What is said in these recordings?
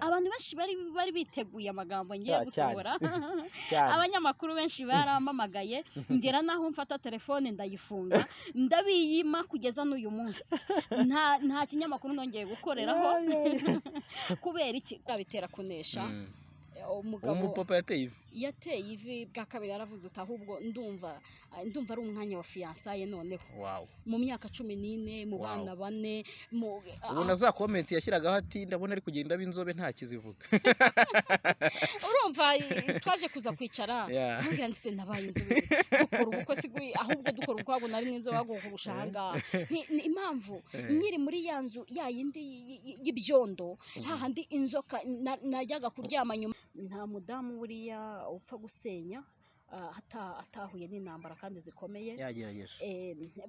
Abantu benshi bari biteguye amagambo ngiye Ya, cyane. gusohora. Cyane. Abanyamakuru benshi barampamagaye, ngera naho mfata telefone ndayifunga, ndabiyima kugeza n'uyu munsi. Nta kinyamakuru nongeye gukoreraho. Kubera iki? Bitera kunesha. Umugabo Umupapa yateye ivi. Yateye ivi bwa kabiri, yaravuze uti ahubwo ndumva ari umwanya wa fiançailles noneho. Mu myaka 14, mu bana bane, mu Ubona za comment yashyiragaho ati ndabona ari kugenda aba inzobe, nta kizivuga. Urumva, twaje kuza kwicara, ntabwira nti se nabaye inzobe dukora ubukwe, si ahubwo dukora ubukwe ahubwo nari n'inzobe ahubwo kurusha ahangaha. Ni impamvu nkiri muri ya nzu ya yindi y'ibyondo, hahandi inzoka najyaga kuryama nyuma. Nta mudamu buriya upfa gusenya atahuye n'intambara kandi zikomeye. Yagerageje.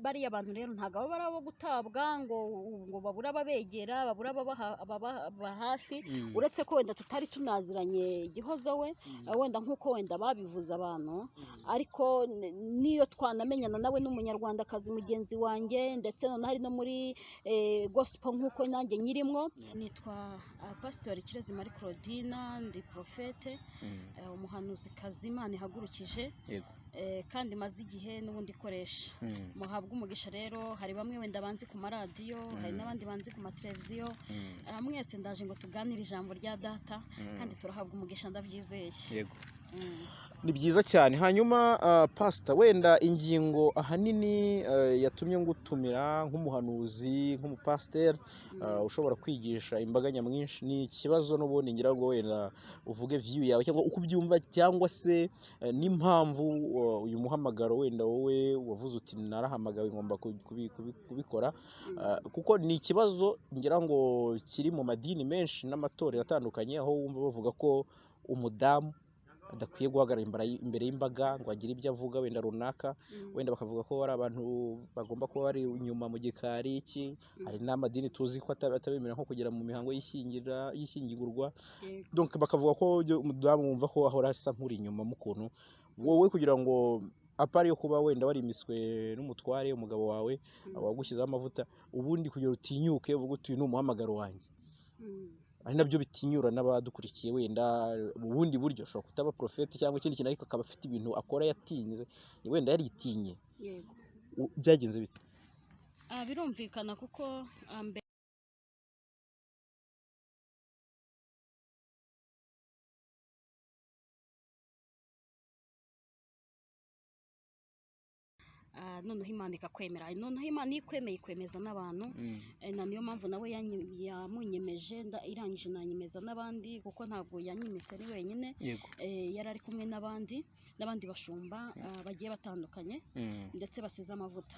Bariya bantu rero ntabwo baba ari abo gutabwa ngo babure ababegera, babure abababa hafi. Uretse ko wenda tutari tunaziranye Gihozo we, wenda nk'uko wenda babivuze abantu, ariko n'iyo twanamenyana nawe n'umunyarwandakazi mugenzi wanjye, ndetse noneho ari no muri gospel nk'uko nanjye nyirimwo. Nitwa Pasitori Kirezi Marie Claudine, ndi prophète, umuhanuzikazi Imana ihagurukije, kandi maze igihe n'ubundi ikoresha. Muhabwe umugisha rero. Hari bamwe wenda banzi ku maradiyo, hari n'abandi banzi ku mateleviziyo. Mwese ndaje ngo tuganire ijambo rya data, kandi turahabwa umugisha, ndabyizeye. Ni byiza cyane. Hanyuma pastor, wenda ingingo ahanini yatumye ngutumira nk'umuhanuzi, nk'umupasiteri ushobora kwigisha imbaga nyamwinshi, ni ikibazo n'ubundi ngira ngo wenda uvuge view yawe cyangwa uko ubyumva, cyangwa se n'impamvu uyu muhamagaro wenda wowe wavuze uti narahamagawe ngomba kubikora. Kuko ni ikibazo ngira ngo kiri mu madini menshi n'amatorero atandukanye, aho wumva bavuga ko umudamu adakwiye guhagarara imbere y'imbaga ngo agire ibyo avuga wenda runaka. Wenda bakavuga ko ari abantu bagomba kuba bari inyuma mu gikari iki. Hari n'amadini tuzi ko atabemera nko kugera mu mihango y'ishyingirwa. Donc bakavuga ko umudamu wumva ko ahora asa nk'uri inyuma mu kuntu. Wowe kugira ngo à part yo kuba wenda warimiswe n'umutware, umugabo wawe wagushyizeho amavuta, ubundi kugira utinyuke uvuge uti uyu ni umuhamagaro wanjye, ari nabyo bitinyura n'abadukurikiye, wenda mu bundi buryo ashobora kutaba prophète cyangwa ikindi kintu, ariko akaba afite ibintu akora yatinze, wenda yaritinye. Byagenze bite? Birumvikana kuko mbere noneho Imana ikakwemera, noneho Imana iyo ikwemeye ikwemeza n'abantu. Na niyo mpamvu nawe yamunyemeje, irangije nanyemeza n'abandi, kuko ntabwo yanyimitse ari wenyine. Yari ari kumwe n'abandi bashumba bagiye batandukanye, ndetse basize amavuta.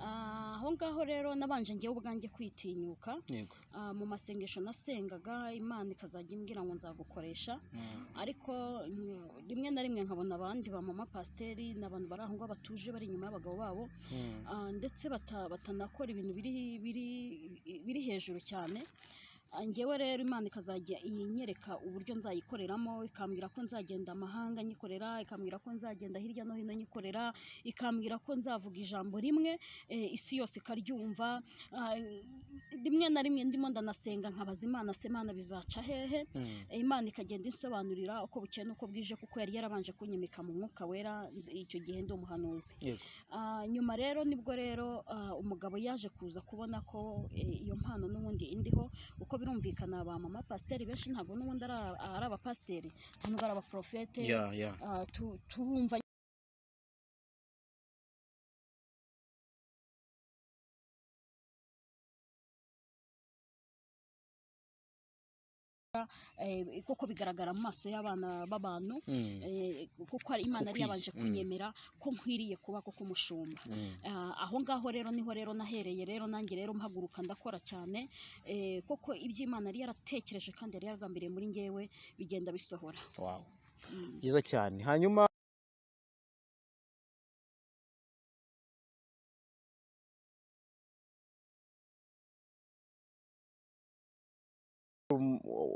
Aho ngaho rero nabanje ngewe ubwanjye kwitinyuka. Mu masengesho nasengaga, Imana ikazajya imbwira ngo nzagukoresha, ariko rimwe na rimwe nkabona abandi ba mama pasiteri ni abantu bari aho ngaho batuje, bari inyuma y'abagabo babo, ndetse batanakora ibintu biri hejuru cyane. Njyewe rero Imana ikazajya inyereka uburyo nzayikoreramo, ikambwira ko nzagenda amahanga nyikorera, ikambwira ko nzagenda hirya no hino nyikorera, ikambwira ko nzavuga ijambo rimwe isi yose ikaryumva. Rimwe na rimwe ndimo ndanasenga nkabaza Imana: se Imana, bizaca hehe? Imana ikagenda insobanurira uko bukeye n'uko bwije, kuko yari yarabanje kunyimika mu mwuka wera icyo gihe ndi umuhanuzi. Nyuma rero nibwo rero umugabo yaje kuza kubona ko iyo mpano n'ubundi indiho, kuko birumvikana ba mama pasiteri benshi ntabwo n'ubundi ari abapasiteri, ntabwo ari abaprofete. Turumva kuko bigaragara mu maso y'abana b'abantu, kuko ari Imana yari Ukwiye. yabanje kunyemera ko nkwiriye kuba koko umushumba. Aho ngaho rero niho rero nahereye rero nanjye rero mpaguruka ndakora cyane, koko ibyo Imana yari yaratekereje kandi yari yaragambiriye muri njyewe bigenda bisohora. Byiza cyane. Hanyuma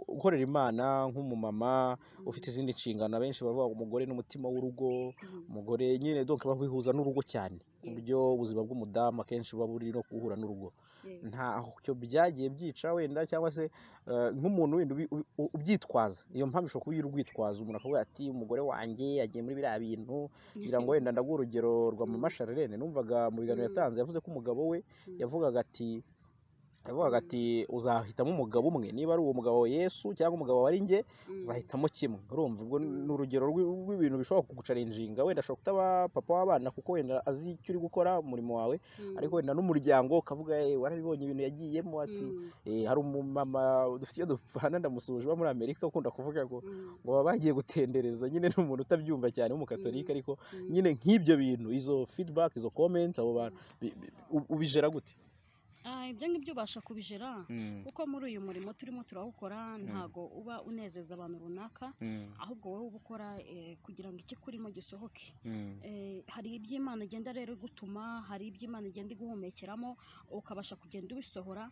Gukorera Imana nk'umumama ufite izindi nshingano, abenshi bavuga ngo umugore n'umutima w'urugo, umugore nyine donc babihuza n'urugo cyane, ku buryo ubuzima bw'umudamu akenshi buba buri no guhura n'urugo. Ntacyo byagiye byica wenda, cyangwa se nk'umuntu wenda ubyitwaza, iyo mpamvu ishobora kuba iy'urwitwazo, umuntu akavuga ati umugore wanjye yagiye muri biriya bintu, ngira ngo wenda ndaguha urugero rwa mama Charlene, numvaga mu biganiro yatanze yavuze ko umugabo we yavugaga ati uzahitamo umugabo umwe, niba ari uwo mugabo Yesu cyangwa umugabo wari njye, uzahitamo kimwe. Urumva ubwo ni urugero rw'ibintu bishobora kugucarenjinga, wenda ashobora kutaba papa w'abana kuko wenda azi icyo uri gukora umurimo wawe, ariko wenda n'umuryango ukavuga warabibonye ibintu yagiyemo, ati hari umumama dufite iyo dupfana ndamusuhuje uba muri Amerika ukunda kuvuga ngo ngo baba bagiye gutendereza, nyine ni umuntu utabyumva cyane w'umukatolika, ariko nyine nk'ibyo bintu, izo feedback, izo comments, abo bantu ubijera gute? Ibyo ngibyo ubasha kubijera, kuko muri uyu murimo turimo turawukora ntago uba unezeza abantu runaka, ahubwo wowe uba ukora kugira ngo ikikurimo gisohoke. Hari iby'Imana igenda rero igutuma, hari iby'Imana igenda iguhumekeramo, ukabasha kugenda ubisohora.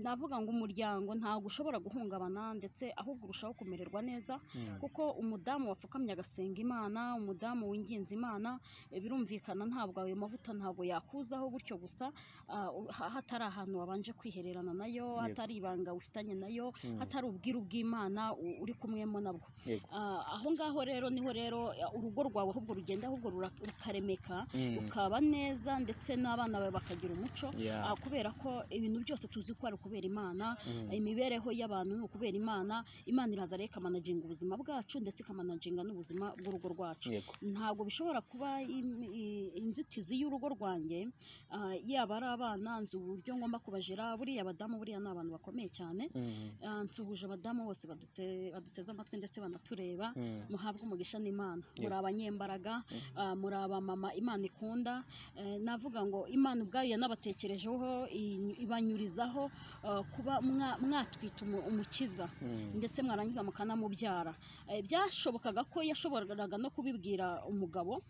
Navuga ngo umuryango ntago ushobora guhungabana, ndetse ahubwo urushaho kumererwa neza, kuko umudamu wapfukamye agasenga Imana, umudamu winginze Imana, birumvikana ntabwo ayo mavuta ntabwo yakuzaho gutyo gusa, hatari ahantu wabanje kwihererana nayo, hatari ibanga ufitanye nayo, hatari ubwiru bw'Imana uri kumwemo nabwo. Aho ngaho rero niho rero urugo rwawe ahubwo rugenda, ahubwo rukaremeka, rukaba neza, ndetse n'abana bawe bakagira umuco, kubera ko ibintu byose tuzi ko ari ukubera Imana, imibereho y'abantu ni ukubera Imana. Imana iraza rero ikamanaginga ubuzima bwacu, ndetse ikamanaginga n'ubuzima bw'urugo rwacu. Ntabwo bishobora kuba inzitizi y'urugo rwanjye, yaba ari abana, nzi uburyo ngomba kubajera. Buriya abadamu buriya ni abantu bakomeye cyane. Nsuhuje abadamu bose baduteze amatwi ndetse banatureba, muhabwe umugisha n'Imana. Muri abanyembaraga, muri abamama Imana ikunda. Navuga ngo Imana ubwayo yanabatekerejeho, ibanyurizaho kuba mwatwita umukiza, ndetse mwarangiza mukanamubyara. Byashobokaga ko yashoboraga no kubibwira umugabo,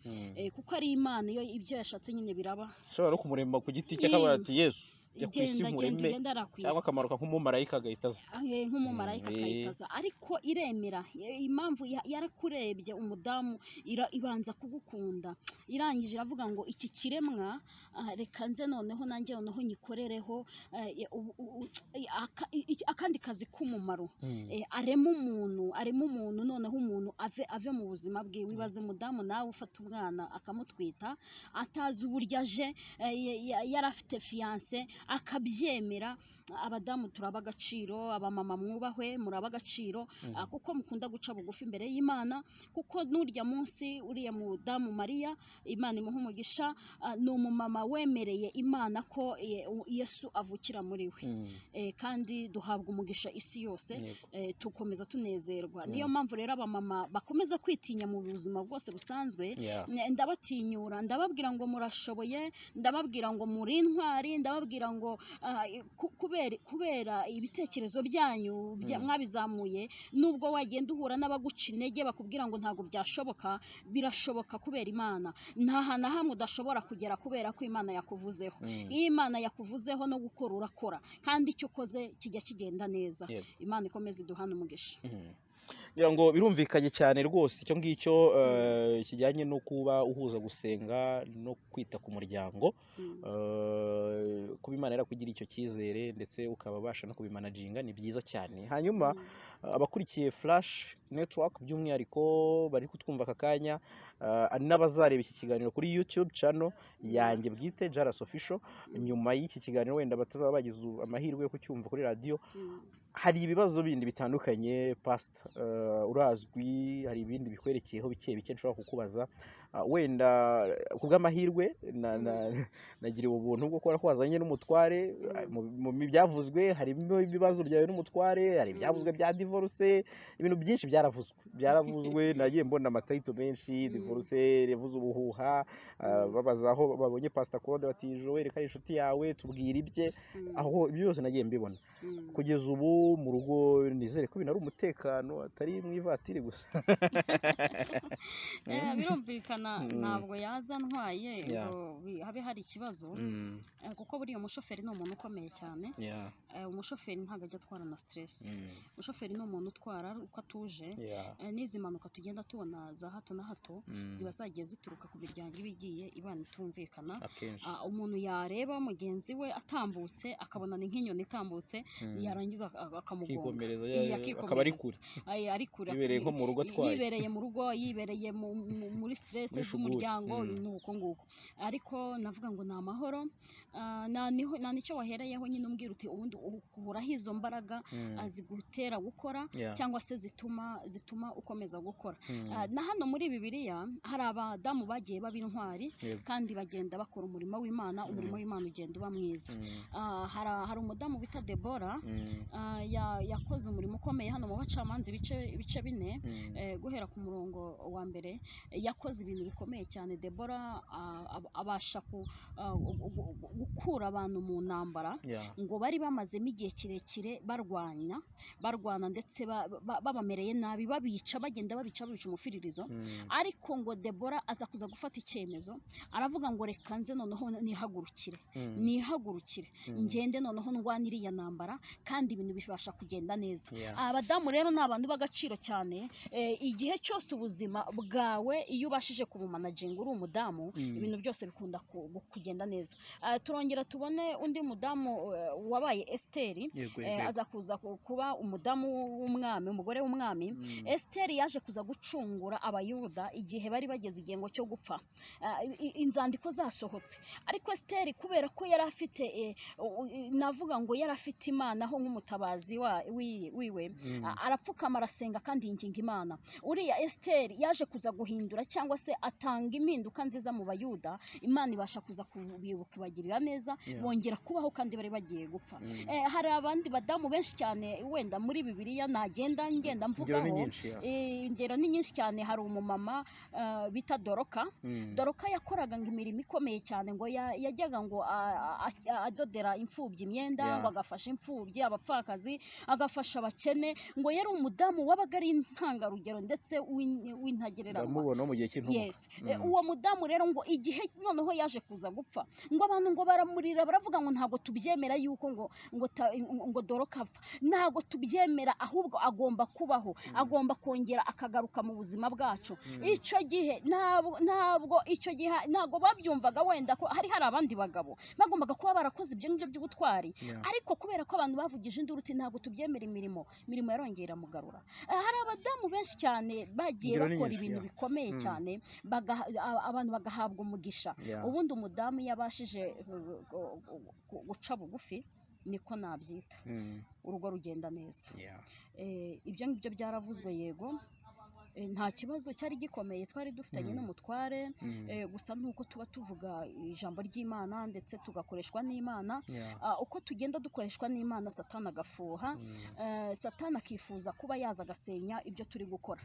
kuko ari Imana, iyo ibyo yashatse nyine biraba. Ashobora no kumuremba ku giti cye akavuga ati Yesu genda genda ugenda arakwisi, cyangwa akamanuka nk'umumarayika agahitaza, nk'umumarayika akahitaza. Ariko iremera, impamvu yarakurebye umudamu, ibanza kugukunda, irangije iravuga ngo iki kiremwa reka nze noneho nanjye noneho nyikorereho akandi kazi k'umumaro, arema umuntu, arema umuntu, noneho umuntu ave mu buzima bwe. Wibaze umudamu nawe ufata umwana akamutwita atazi uburyo aje, yari afite fiance akabyemera. Abadamu turaba agaciro, abamama mwubahwe, muraba agaciro, kuko mukunda guca bugufi imbere y'Imana, kuko n'urya munsi uriya mudamu Mariya, Imana imuha umugisha, ni umumama wemereye Imana ko Yesu avukira muri we, kandi duhabwa umugisha isi yose, tukomeza tunezerwa. Niyo mpamvu rero abamama bakomeza kwitinya mu buzima bwose busanzwe. Ndabatinyura, ndababwira ngo murashoboye, ndababwira ngo muri intwari, ndababwira ngo kubera ibitekerezo byanyu mwabizamuye, nubwo wagenda uhura n'abaguca intege bakubwira ngo ntabwo byashoboka, birashoboka kubera Imana. Nta hantu na hamwe udashobora kugera kubera ko Imana yakuvuzeho. Iyo Imana yakuvuzeho no gukora urakora, kandi icyo ukoze kijya kigenda neza. Imana ikomeze iduhane umugisha. Ngira ngo birumvikanye cyane rwose icyo ngicyo kijyanye no kuba uhuza gusenga no kwita ku muryango, kuba Imana yarakugira icyo cyizere ndetse ukaba ubasha no kubimanaginga ni byiza cyane. Hanyuma abakurikiye Flash Network by'umwihariko bari kutwumva aka kanya, n'abazareba iki kiganiro kuri YouTube channel yanjye bwite Jalas Official, nyuma y'iki kiganiro wenda batazaba bagize amahirwe yo kucyumva kuri radio, hari ibibazo bindi bitandukanye Pastor, urazwi, hari ibindi bikwerekeyeho bike bike nshobora kukubaza, wenda kubw'amahirwe nagiriwe ubuntu bwo kubera ko wazanye n'umutware. Mu byavuzwe harimo ibibazo byawe n'umutware, hari ibyavuzwe bya divorce, ibintu byinshi byaravuzwe, nagiye mbona amatayito menshi, divorce yavuze ubuhuha, babaza aho babonye Pastor Claude bati Joel kari inshuti yawe tubwira ibye, aho ibyo byose nagiye mbibona. Kugeza ubu Mu rugo nizere ko binari umutekano, atari mu ivatiri gusa. Birumvikana ntabwo yaza ntwaye ngo habe hari ikibazo, kuko buriya umushoferi ni umuntu ukomeye cyane. Umushoferi ntabwo ajya atwara na stress. Umushoferi ni umuntu utwara uko atuje. N'izi mpanuka tugenda tubona za hato na hato ziba zagiye zituruka ku miryango iba igiye ibana itumvikana. Umuntu yareba mugenzi we atambutse akabona ni nk'inyoni itambutse, yarangiza akamugonga, akaba ari kure, ari kure, yibereye nko mu rugo atwaye, yibereye mu rugo, yibereye muri stress z'umuryango, ni uko nguko. Ariko navuga ngo ni amahoro. Nta nicyo wahereyeho nyine umbwira uti ubundi ukuraho izo mbaraga zigutera gukora, cyangwa se zituma ukomeza gukora. Na hano muri Bibiliya hari abadamu bagiye baba intwari, kandi bagenda bakora umurimo w'Imana, umurimo w'Imana ugenda uba mwiza. Hari umudamu bita Debora, yakoze umurimo ukomeye hano mu bacamanza ibice 4, guhera ku murongo wa mbere. Yakoze ibintu bikomeye cyane. Debora abasha gukura abantu mu ntambara, ngo bari bamazemo igihe kirekire barwana ndetse babamereye nabi, babica, bagenda babica umufiririzo. Ariko ngo Debora aza kuza gufata icyemezo, aravuga ngo reka nze noneho nihagurukire ngende noneho ndwana iriya ntambara, kandi ibintu bibasha kugenda neza. Abadamu rero ni abantu b'agaciro cyane. Igihe cyose ubuzima bwawe iyo ubashije kubumanaginga uri umudamu, ibintu byose bikunda kugenda neza. Turongera tubone undi mudamu wabaye Esiteri, aza kuza kuba umudamu w'umwami, umugore w'umwami. Esiteri yaje kuza gucungura Abayuda igihe bari bageze igihe cyo gupfa, inzandiko zasohotse. Ariko Esiteri kubera ko yari afite, navuga ngo yari afite Imana ho nk'umutabazi wiwe, arapfukama arasenga kandi yinginga Imana. Uriya Esiteri yaje kuza guhindura cyangwa se atanga impinduka nziza mu Bayuda, Imana ibasha kuza kubibuka ibagirira neza, bongera kubaho kandi bari bagiye gupfa. Hari abandi badamu benshi cyane wenda muri Bibiliya nagenda ngenda mvugaho, ingero ni nyinshi cyane. Hari umumama bita Doroka. Doroka yakoraga ngo imirimo ikomeye cyane, ngo yajyaga ngo adodera imfubyi imyenda, ngo agafasha imfubyi, abapfakazi, agafasha abakene, ngo yari umudamu wabaga ari intangarugero ndetse w'intagereranywa. Ndamubona mu gihe cy'intumwa. Uwo mudamu rero ngo igihe noneho yaje kuza gupfa, ngo abantu ngo baramurira baravuga ngo ntabwo tubyemera yuko ngo Doroka apfa, ntabwo tubyemera, ahubwo agomba kubaho, agomba kongera akagaruka mu buzima bwacu. Icyo gihe ntabwo icyo gihe ntabwo babyumvaga, wenda ko hari abandi bagabo bagombaga kuba barakoze ibyo ngibyo by'ubutwari, ariko kubera ko abantu bavugije induru uti ntabwo tubyemera, imirimo yarongera mugarura. Hari abadamu benshi cyane bagiye bakora ibintu bikomeye cyane, abantu bagahabwa umugisha. Ubundi umudamu yabashije guca bugufi, niko nabyita, urugo rugenda neza. Ibyo ngibyo byaravuzwe, yego nta kibazo cyari gikomeye twari dufitanye n'umutware, gusa nuko tuba tuvuga ijambo ry'Imana ndetse tugakoreshwa n'Imana. Uko tugenda dukoreshwa n'Imana, Satani agafuha, Satani akifuza kuba yaza agasenya ibyo turi gukora.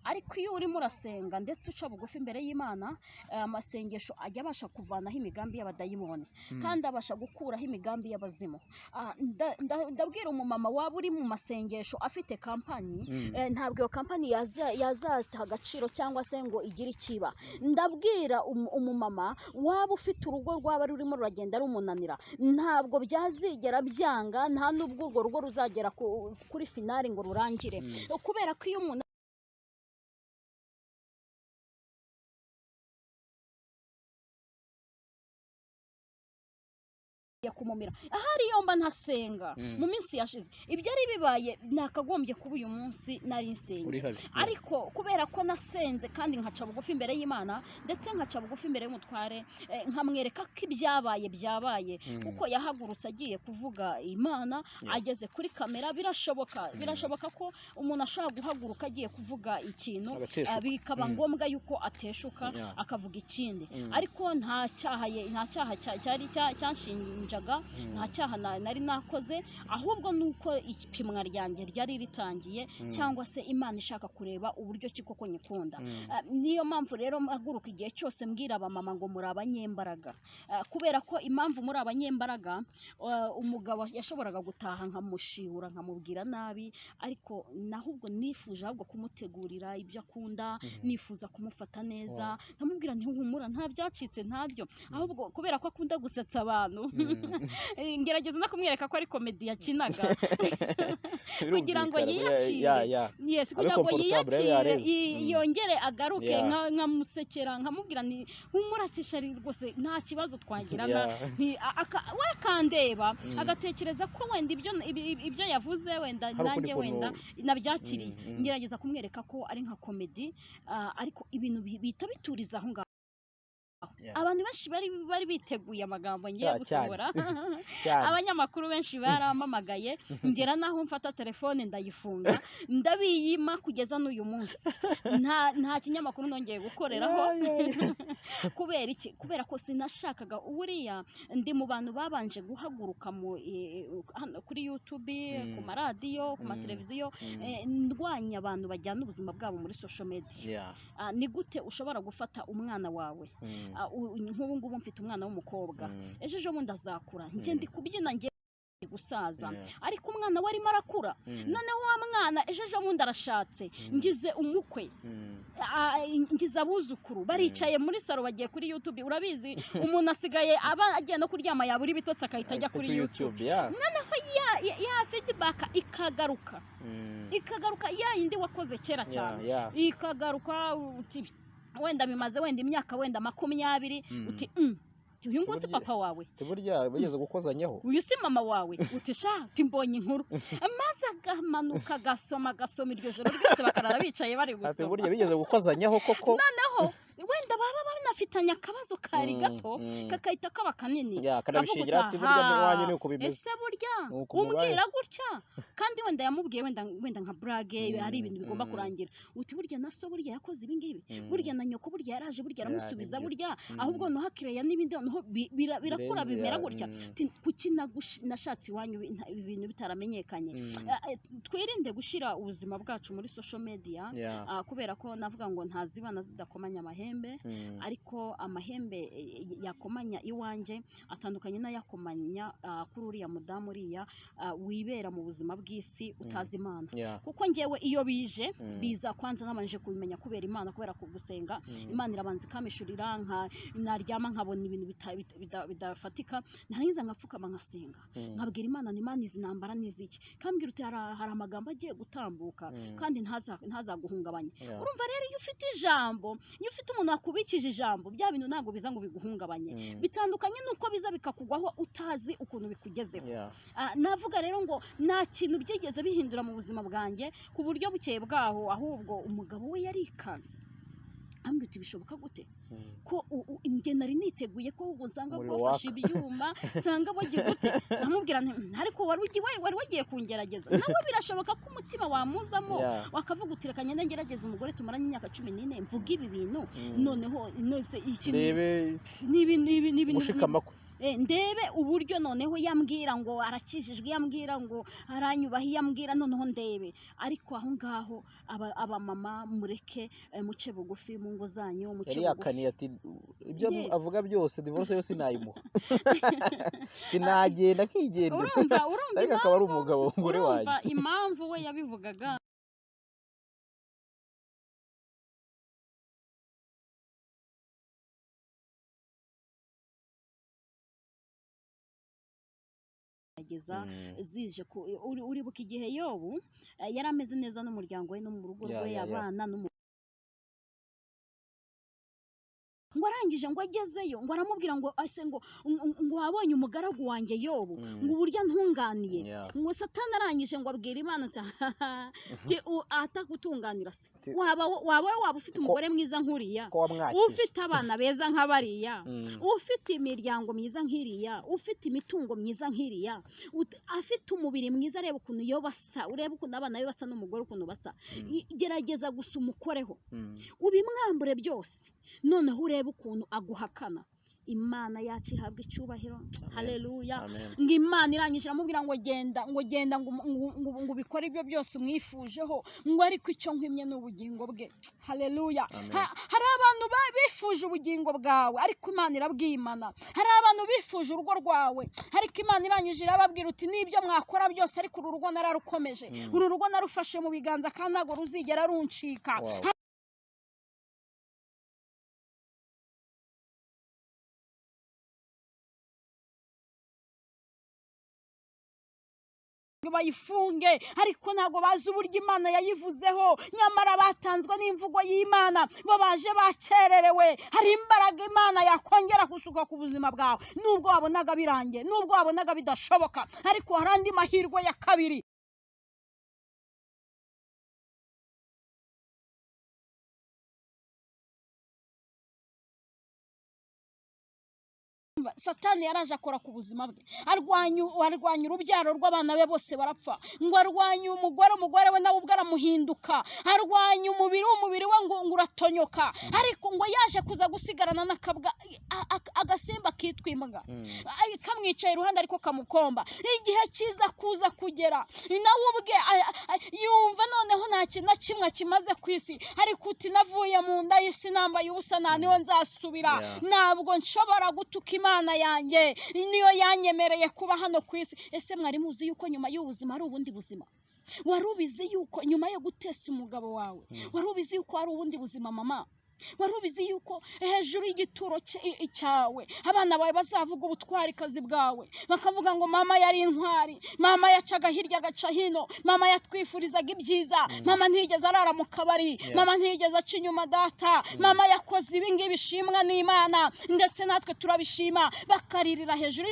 Ariko iyo urimo urasenga ndetse uca bugufi imbere y'Imana, amasengesho ajya abasha kuvanaho imigambi y'abadayimoni, kandi abasha gukuraho imigambi y'abazimu. Ndabwira umumama waba uri mu masengesho afite kampani, ntabwo iyo kampani yaza agaciro cyangwa se ngo igire ikiba. Ndabwira umumama waba ufite urugo rwaba rurimo ruragenda rumunanira, ntabwo byazigera byanga, nta nubwo urwo rugo ruzagera kuri finali ngo rurangire, kubera ko iyo umuntu kumumira ahari yomba ntasenga mu minsi yashize ibyo ari bibaye nakagombye kuba uyu munsi nari nsenga, ariko kubera ko nasenze kandi nkaca bugufi imbere y'Imana ndetse nkaca bugufi imbere y'umutware, nkamwereka ko ibyabaye byabaye, kuko yahagurutse agiye kuvuga Imana ageze kuri kamera. Birashoboka ko umuntu ashobora guhaguruka agiye kuvuga ikintu bikaba ngombwa yuko ateshuka akavuga ikindi, ariko nta cyaha cyari cyanshingiye yanshinjaga, nta cyaha nari nakoze, ahubwo nuko ipimwa ryanjye ryari ritangiye, cyangwa se Imana ishaka kureba uburyo ki koko nyikunda. Niyo mpamvu rero mpaguruka igihe cyose mbwira abamama ngo muri abanyembaraga, kubera ko impamvu muri abanyembaraga, umugabo yashoboraga gutaha nkamushihura nkamubwira nabi, ariko nahubwo nifuje ahubwo kumutegurira ibyo akunda, nifuza kumufata neza, nkamubwira nti humura nta byacitse ntabyo, ahubwo kubera ko akunda gusetsa abantu ngerageza no kumwereka ko ari komedi yakinaga kugira ngo yiyakire, yes, kugira ngo yiyakire yongere agaruke, nkamusekera nkamubwira nti humura sishari rwose nta kibazo twagirana, we akandeba agatekereza ko wenda ibyo yavuze wenda nanjye wenda nabyakiriye, ngerageza kumwereka ko ari nka komedi, ariko ibintu bihita bituriza aho ngaho. Abantu benshi bari biteguye amagambo ngiye gusohora, abanyamakuru benshi baramamagaye, ngera naho mfata telefone ndayifunga ndabiyima kugeza n'uyu munsi, nta kinyamakuru nongeye gukoreraho. Kubera iki? Kubera ko sinashakaga. Uriya ndi mu bantu babanje guhaguruka kuri YouTube, ku maradiyo, ku mateleviziyo, ndwanya abantu bajyana ubuzima bwabo muri social media. Ni gute ushobora gufata umwana wawe? Nk'ubu ngubu mfite umwana w'umukobwa, ejo bundi azakura, njye ndi kubyina njye gusaza, ariko umwana we arimo arakura, noneho wa mwana ejo bundi arashatse, ngize umukwe, ngize abuzukuru, baricaye muri salo bagiye kuri YouTube. Urabizi umuntu asigaye aba agiye no kuryama yabura ibitotsi akahita ajya kuri YouTube, noneho ya feedback ikagaruka, ikagaruka ya yindi wakoze kera cyane, ikagaruka uti wenda bimaze wenda imyaka wenda 20, uti uyu nguyu si papa wawe, burya bigeze gukozanyaho, uyu si mama wawe, uti sha timbonye inkuru, maze agamanuka agasoma agasoma iryo joro ryose bakarara bicaye bari gusoma, burya bigeze gukozanyaho koko. Noneho wenda baba banafitanye akabazo kari gato kakahita kaba kanini, kanabishingira ati burya iwanyu ni uko bimeze, ese burya umbwira gutya, kandi wenda yamubwiye wenda nka brage, hari ibintu bigomba kurangira, uti burya na so burya yakoze ibi ngibi, burya na nyoko burya yaraje burya aramusubiza burya, ahubwo no hakireya n'ibindi noneho birakura bimera gutya, kuki nashatse iwanyu ibi bintu bitaramenyekanye. Twirinde gushyira ubuzima bwacu muri social media, kubera ko navuga ngo ntazibana zidakomanya amahembe, ariko amahembe yakomanya iwanjye atandukanye n'ayakomanya kuri uriya mudamu uriya wibera mu buzima bw'isi utazi Imana. Kuko ngewe iyo bije biza kwanza nabanje kubimenya kubera Imana, kubera kugusenga, Imana irabanza ikamishurira, naryama nkabona ibintu bidafatika, narangiza nkapfukama nkasenga, nkabwira Imana ni Imana izi ntambara n'iziki, kambwira uti hari amagambo agiye gutambuka kandi ntazaguhungabanya. Urumva rero iyo ufite ijambo, iyo ufite umuntu akubikije ijambo, bya bintu ntabwo biza ngo biguhungabanye, bitandukanye nuko biza bikakugwaho utazi ukuntu bikugezeho. Navuga rero ngo nta kintu byigeze bihindura mu buzima bwanjye ku buryo bukeye bwaho, ahubwo umugabo we yarikanze ambwira uti bishoboka gute ko njye nari niteguye ko ubwo nsanga bwafashe ibyuma nsanga bagize ute, namubwira nti ariko wari wagiye kungerageza, nawe birashoboka ko umutima wamuzamo wakavuga uti reka ngende ngerageze umugore tumaranye imyaka 14 mvuga ibi bintu, noneho nose iki ni gushikama kwe, ndebe uburyo noneho yambwira ngo arakijijwe, yambwira ngo aranyubaha, yambwira noneho ndebe. Ariko aho ngaho abamama mureke muce bugufi mu ngo zanyu, muce bugufi. Yakaniye ati ibyo avuga byose divorce yose nayimuha, tinagenda kigendera. Urumva ariko akaba ari umugabo umugore wanjye. Impamvu we yabivugaga zije uribuka igihe Yobu yari ameze neza n'umuryango we no mu rugo rwe, abana ngo arangije ngo agezeyo ngo aramubwira ngo ase ngo wabonye umugaragu wanjye Yobu ngo uburyo ntunganiye, ngo Satani arangije ngo abwira Imana ati atagutunganira se waba waba ufite umugore mwiza nkuriya, ufite abana beza nk'abariya, ufite imiryango myiza nk'iriya, ufite imitungo myiza nk'iriya, afite umubiri mwiza, areba ukuntu yo basa, ureba ukuntu abana be basa n'umugore ukuntu basa, gerageza gusa umukoreho ubimwambure byose, noneho urebe ukuntu aguhakana. Imana yacu ihabwa icyubahiro. Haleluya. Ngo Imana irangije iramubwira ngo genda, ngo genda, ngo ubikore ibyo byose umwifujeho, ngo ariko icyo nkwimye ni ubugingo bwe. Haleluya. Hari abantu bifuje ubugingo bwawe ariko Imana irabwimana. Hari abantu bifuje urugo rwawe ariko Imana irangije irababwira uti nibyo mwakora byose ariko uru rugo nararukomeje, uru rugo narufashe mu biganza kandi ntabwo ruzigera runcika. Bayifunge, ariko ntabwo bazi uburyo Imana yayivuzeho, nyamara batanzwe n'imvugo y'Imana, bo baje bakererewe. Hari imbaraga Imana yakongera gusuka ku buzima bwawe, nubwo wabonaga birangiye, nubwo wabonaga bidashoboka, ariko hari andi mahirwe ya kabiri. Satani yaraje akora ku buzima bwe, arwanya urubyaro rw'abana be bose barapfa, ngo arwanya umugore we nawe ubwo aramuhinduka, arwanya umubiri we ngo uratonyoka, ariko ngo yaje kuza gusigarana n'akabwa agasimba kitwa imbwa kamwicaye iruhande ariko kamukomba. Igihe kiza kuza kugera nawe ubwe yumva noneho nta kintu na kimwe kimaze ku isi, ariko uti navuye mu nda y'isi nambaye ubusa, nta niho nzasubira, ntabwo nshobora gutuka Imana yanjye niyo yanyemereye kuba hano ku isi. Ese mwari muzi yuko nyuma y'ubuzima ari ubundi buzima? Wari ubizi yuko nyuma yo gutesa umugabo wawe, wari ubizi yuko ari ubundi buzima mama? Wari ubizi yuko hejuru y'igituro cyawe abana bawe bazavuga ubutwarikazi bwawe, bakavuga ngo mama yari intwari, mama yacaga hirya agaca hino, mama yatwifurizaga ibyiza, mama ntiyigeze arara mu kabari, mama ntiyigeze aca inyuma data, mama yakoze ibi ngibi bishimwa n'Imana ndetse natwe turabishima, bakaririra hejuru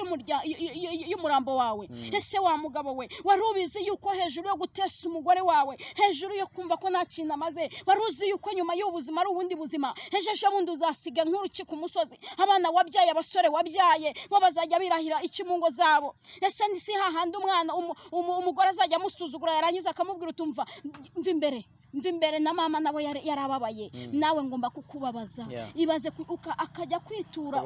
y'umurambo wawe. Ese wa mugabo we, wari ubizi yuko hejuru yo gutesa umugore wawe, hejuru yo kumva ko nta kintu amaze, wari uzi yuko nyuma y'ubuzima ari ubundi buzima? Ejo bundi uzasiga nk'uruki ku musozi, abana wabyaye, abasore wabyaye, bo bazajya birahira iki mu ngo zabo? Ese si hahandi umwana umugore azajya amusuzugura, yarangiza akamubwira utumva mva imbere, mva imbere, na mama nawe yarababaye, nawe ngomba kukubabaza. Ibaze akajya kwitura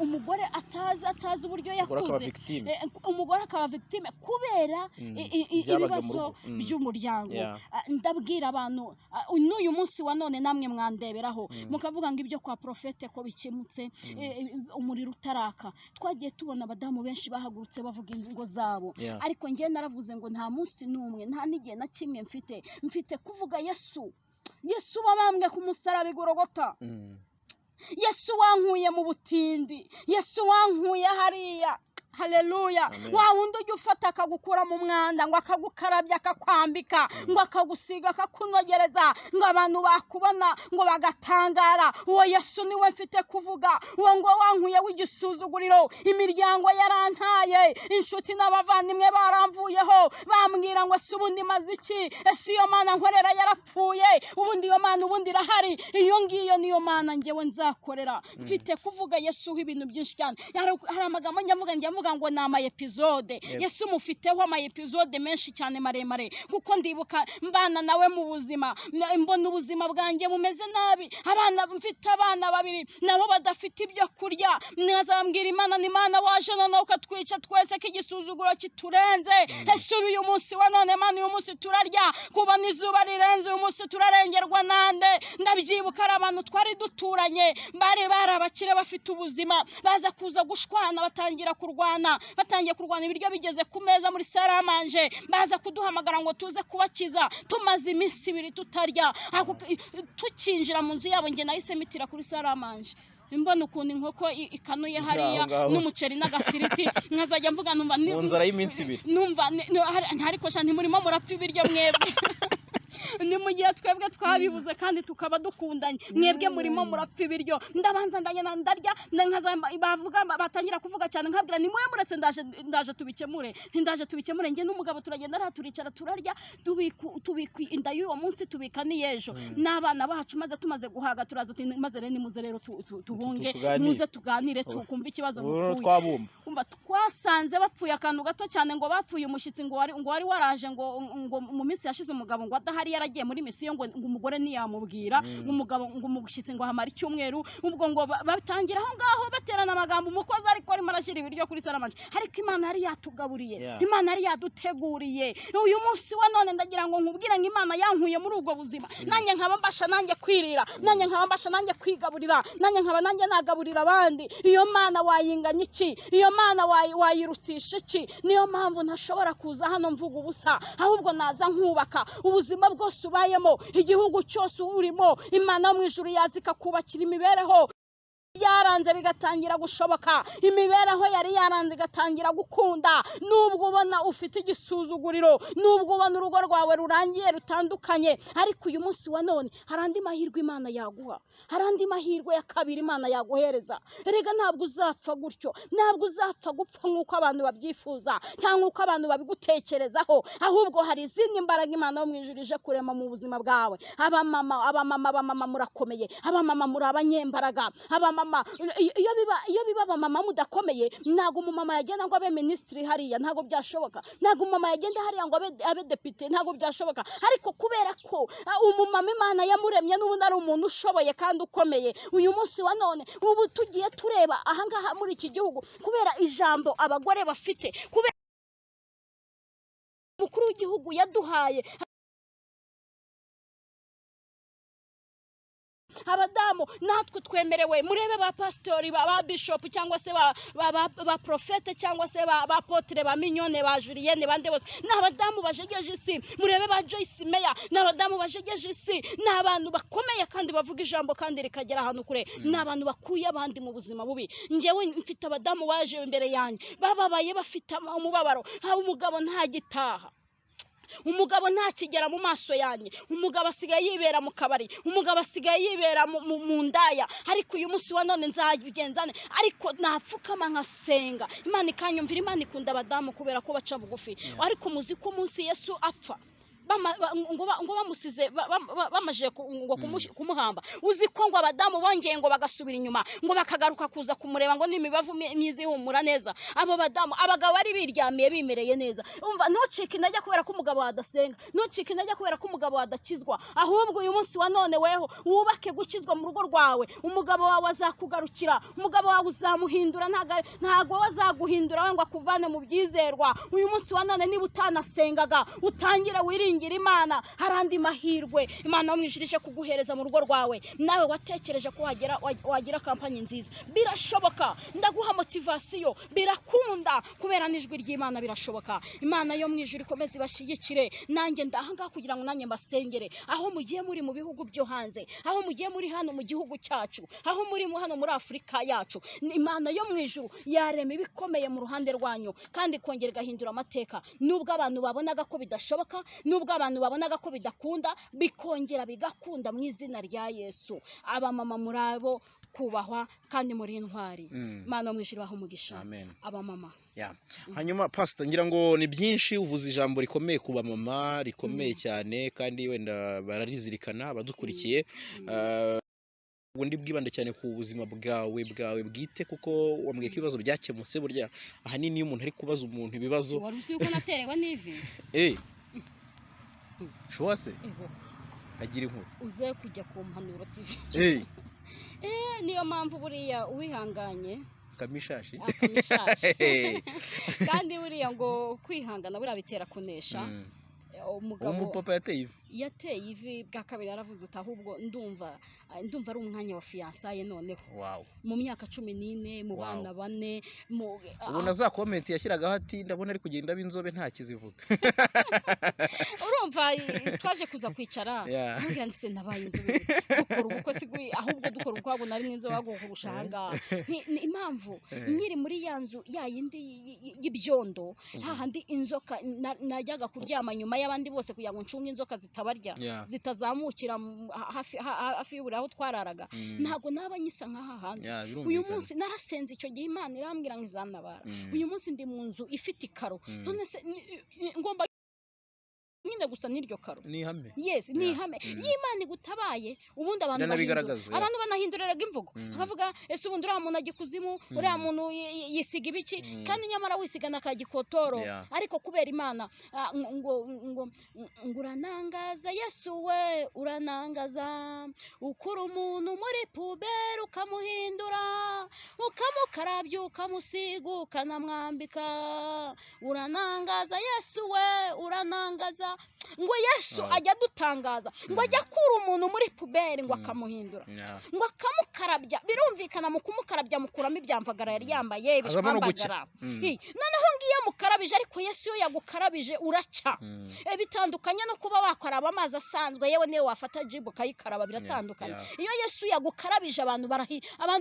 umugore atazi uburyo yakuze, umugore akaba victime kubera ibibazo by'umuryango. Ndabwira abantu n'uyu munsi wa none namwe mwandeberaho mukavuga ngo ibyo kwa profete ko bikemutse, umuriro utaraka. Twagiye tubona abadamu benshi bahagurutse bavuga ingo zabo, ariko njye naravuze ngo nta munsi n'umwe, nta n'igihe na kimwe mfite kuvuga Yesu. Yesu wabambwe ku musaraba i Golgotha, Yesu wankuye mu butindi, Yesu wankuye hariya. Haleluya. Wa wundi ujya ufata akagukura mu mwanda, ngo akagukarabya, akakwambika, ngo akagusiga, akakunogereza, ngo abantu bakubona ngo bagatangara. Uwo Yesu niwe mfite kuvuga, uwo ngo wankuye w'igisuzuguriro. Imiryango yarantaye, inshuti n'abavandimwe baramvuyeho, bambwira ngo si ubundi maze iki? Ese iyo Mana nkorera yarapfuye? Ubundi iyo Mana ubundi irahari? Iyo ngiyo niyo Mana njyewe nzakorera. Mfite kuvuga Yesu ibintu byinshi cyane. Hari amagambo njya mvuga ngo ni ama episode. Yesu mufiteho ama episode menshi cyane maremare, kuko ndibuka mbana nawe mu buzima, mbona ubuzima bwanjye bumeze nabi, abana mfite abana babiri nabo badafite ibyo kurya, mwazambwira Imana ni Imana waje none ukatwica twese ko igisuzuguro kiturenze. Ese uyu munsi wa none Mana, uyu munsi turarya kubona izuba rirenze, uyu munsi turarengerwa nande? Ndabyibuka ari abantu twari duturanye bari barabakire bafite ubuzima, baza kuza gushwana, batangira kurwana, batangiye kurwana ibiryo bigeze ku meza muri saramanje, baza kuduhamagara ngo tuze kubakiza, tumaze iminsi ibiri tutarya. Tukinjira mu nzu yabo nge nahise mitira kuri saramanje, mbona ukuntu inkoko ikanuye hariya n'umuceri n'agafiriti, nkazajya mvuga numva mu nzara y'iminsi ibiri, numva ntariko sha ntimurimo murapfa ibiryo mwebwe. Ni mu gihe twebwe twabibuze kandi tukaba dukundanye, mwebwe murimo murapfa ibiryo. Ndabanza ndagenda ndarya, bavuga batangira kuvuga cyane, nkabwira ni mwe muretse ndaje tubikemure, ntindaje tubikemure. Nge n'umugabo turagenda turicara turarya, tubika inda y'uwo munsi, tubika n'iyejo n'abana bacu, maze tumaze guhaga turaza maze rero nimuze rero tubunge, muze tuganire tukumva ikibazo mupfuye. Umva twasanze bapfuye akantu gato cyane, ngo bapfuye umushyitsi ngo wari waraje ngo mu minsi yashize umugabo ngo adahari yaragiye muri misiyo, ngo umugore ntiyamubwira, ngo umugabo ngo umushyitsi ngo ahamara icyumweru, ubwo ngo batangira aho ngaho baterana amagambo, umukozi ariko arimo arashyira ibiryo kuri saramanje. Ariko Imana yari yatugaburiye, Imana yari yaduteguriye. Uyu munsi wa none ndagira ngo nkubwire ngo Imana yankuye muri ubwo buzima, nanjye nkaba mbasha nanjye kwirira, nanjye nkaba mbasha nanjye kwigaburira, nanjye nkaba nanjye nagaburira abandi. Iyo Mana wayinganya iki? Iyo Mana wayirutisha iki? Niyo mpamvu ntashobora kuza hano mvuga ubusa, ahubwo naza nkubaka ubuzima bwose ubayemo, igihugu cyose urimo. Imana yo mu ijuru yaza ikakubakira imibereho yaranze bigatangira gushoboka, imibereho yari yaranze igatangira gukunda. Nubwo ubona ufite igisuzuguriro, nubwo ubona urugo rwawe rurangiye rutandukanye, ariko uyu munsi wa none hari andi mahirwe Imana yaguha, hari andi mahirwe ya kabiri Imana yaguhereza. Erega ntabwo uzapfa gutyo, ntabwo uzapfa gupfa nk'uko abantu babyifuza cyangwa uko abantu babigutekerezaho, ahubwo hari izindi mbaraga Imana yo mu ijuru ije kurema mu buzima bwawe. Abamama, abamama, abamama murakomeye, abamama muri abanyembaraga, abamama iyo biba abamama mudakomeye, ntabwo umumama yagenda ngo abe minisitiri hariya, ntabwo byashoboka. Ntabwo umumama yagenda hariya ngo abe depite, ntabwo byashoboka. Ariko kubera ko umumama Imana yamuremye n'ubundi ari umuntu ushoboye kandi ukomeye, uyu munsi wa none ubu tugiye tureba ahangaha muri iki gihugu, kubera ijambo abagore bafite, kubera umukuru w'igihugu yaduhaye abadamu, natwe twemerewe. Murebe ba pasitori, ba bishop, cyangwa se ba profete, cyangwa se ba apotre, ba mignone, ba Julienne, bande bose ni abadamu bajegeje isi. Murebe ba Joyce Meyer, ni abadamu bajegeje isi, ni abantu bakomeye kandi bavuga ijambo kandi rikagera ahantu kure, ni abantu bakuye abandi mu buzima bubi. Njyewe mfite abadamu baje imbere yanjye bababaye, bafite umubabaro, umugabo ntagitaha, umugabo ntakigera mu maso yanjye, umugabo asigaye yibera mu kabari, umugabo asigaye yibera mu ndaya. Ariko uyu munsi wa none nzabigenzane, ariko napfukama nkasenga Imana ikanyumvira. Imana ikunda abadamu kubera ko baca bugufi. Ariko muzi ko umunsi Yesu apfa ngo bamusize bamaje ngo kumuhamba, uzi ko ngo abadamu bongeye ngo bagasubira inyuma, ngo bakagaruka kuza kumureba ngo n'imibavu myiza ihumura neza. Abo badamu, abagabo bari biryamiye bimereye neza. Umva, ntucike intege kubera ko umugabo wadasenga, ntucike intege kubera ko umugabo wadakizwa, ahubwo uyu munsi wa none weho wubake gukizwa mu rugo rwawe. Umugabo wawe azakugarukira, umugabo wawe uzamuhindura, ntago azaguhindura we ngo akuvane mu byizerwa. Uyu munsi wa none niba utanasengaga, utangire wiringira Imana, hari andi mahirwe Imana yo mu ijuru ije kuguhereza mu rugo rwawe. Nawe watekereje ko wagira kampanyi nziza, birashoboka. Ndaguha motivasiyo, birakunda kubera n'ijwi ry'Imana birashoboka. Imana yo mu ijuru ikomeze ibashyigikire. Nanjye ndahangaha kugira ngo nanjye mbasengere, aho mugiye muri mu bihugu byo hanze, aho mugiye muri hano mu gihugu cyacu, aho muri hano muri Afurika yacu, Imana yo mu ijuru yarema ibikomeye mu ruhande rwanyu kandi ikongera igahindura amateka. Nubwo abantu babonaga ko bidashoboka, nubwo abantu babonaga ko bidakunda, bikongera bigakunda mu izina rya Yesu. Abamama muri abo kubahwa kandi muri intwari. Imana yo mu ijuru ibahe umugisha. Abamama. Hanyuma pastor, ngira ngo ni byinshi uvuze ijambo rikomeye ku bamama, rikomeye cyane, kandi wenda bararizirikana abadukurikiye. Ubundi bwibande cyane ku buzima bwawe bwite, kuko wambwiye ko ibibazo byakemutse. Burya ahanini iyo umuntu ari kubaza umuntu ibibazo, wari uzi yuko naterewe n'ivi? Shuwa se? Agira inkuru. Uze kujya ku Mpanuro TV. Niyo mpamvu buriya uwihanganye akamishashi. Kandi buriya ngo kwihangana buriya bitera kunesha. Umugabo umupapa yateye ivi. Yateye ivi bwa kabiri, yaravuze ati ahubwo ndumva ari umwanya wa fiançailles noneho. Mu myaka 14, mu bana bane, ubona za comment yashyiragaho ati ndabona ari kugenda b'inzobe nta kizivuga. Urumva twaje kuza kwicara, ntabwo nse nabaye inzobe, dukora ubukwe si ahubwo dukora ubukwe ahubwo nari n'inzobe ahubwo kurusha ahangaha. Ni impamvu nkiri muri ya nzu ya yindi y'ibyondo, hahandi inzoka najyaga kuryama nyuma y'abandi bose kugira ngo ncunge inzoka zitabarya, zitazamukira hafi y'uburiri aho twararaga, ntabwo naba nyisa nk'aha handi. Uyu munsi narasenze icyo gihe Imana irambwira ngo izantabara. Uyu munsi ndi mu nzu ifite ikaro, none se ngomba Nyine gusa n'iryo karo Ni ihame. Yes, ni ihame. Iyo Imana igutabaye, ubundi abantu bahindura, abantu banahinduriraga imvugo, bakavuga ese ubundi uriya muntu ajya ikuzimu, uriya muntu yisiga ibiki, kandi nyamara wisigana ka gikotoro. Ariko kubera Imana, ngo ngo ngo uranangaza Yesu we, uranangaza, ukura umuntu muri puberi ukamuhindura, ukamukarabya, ukamusiga, ukanamwambika, uranangaza Yesu we, uranangaza. Ngo Yesu ajya adutangaza, ngo ajya akura umuntu muri puberi, ngo akamuhindura, ngo akamukarabya. Birumvikana, mu kumukarabya mukuramo ibyamvagara yari yambaye, ibishwambagara. Noneho ngiyo amukarabije, ariko Yesu iyo yagukarabije uracya. Bitandukanye no kuba wakaraba amazi asanzwe, yewe niyo wafata jibu ukayikaraba, biratandukanye. Iyo Yesu yagukarabije abantu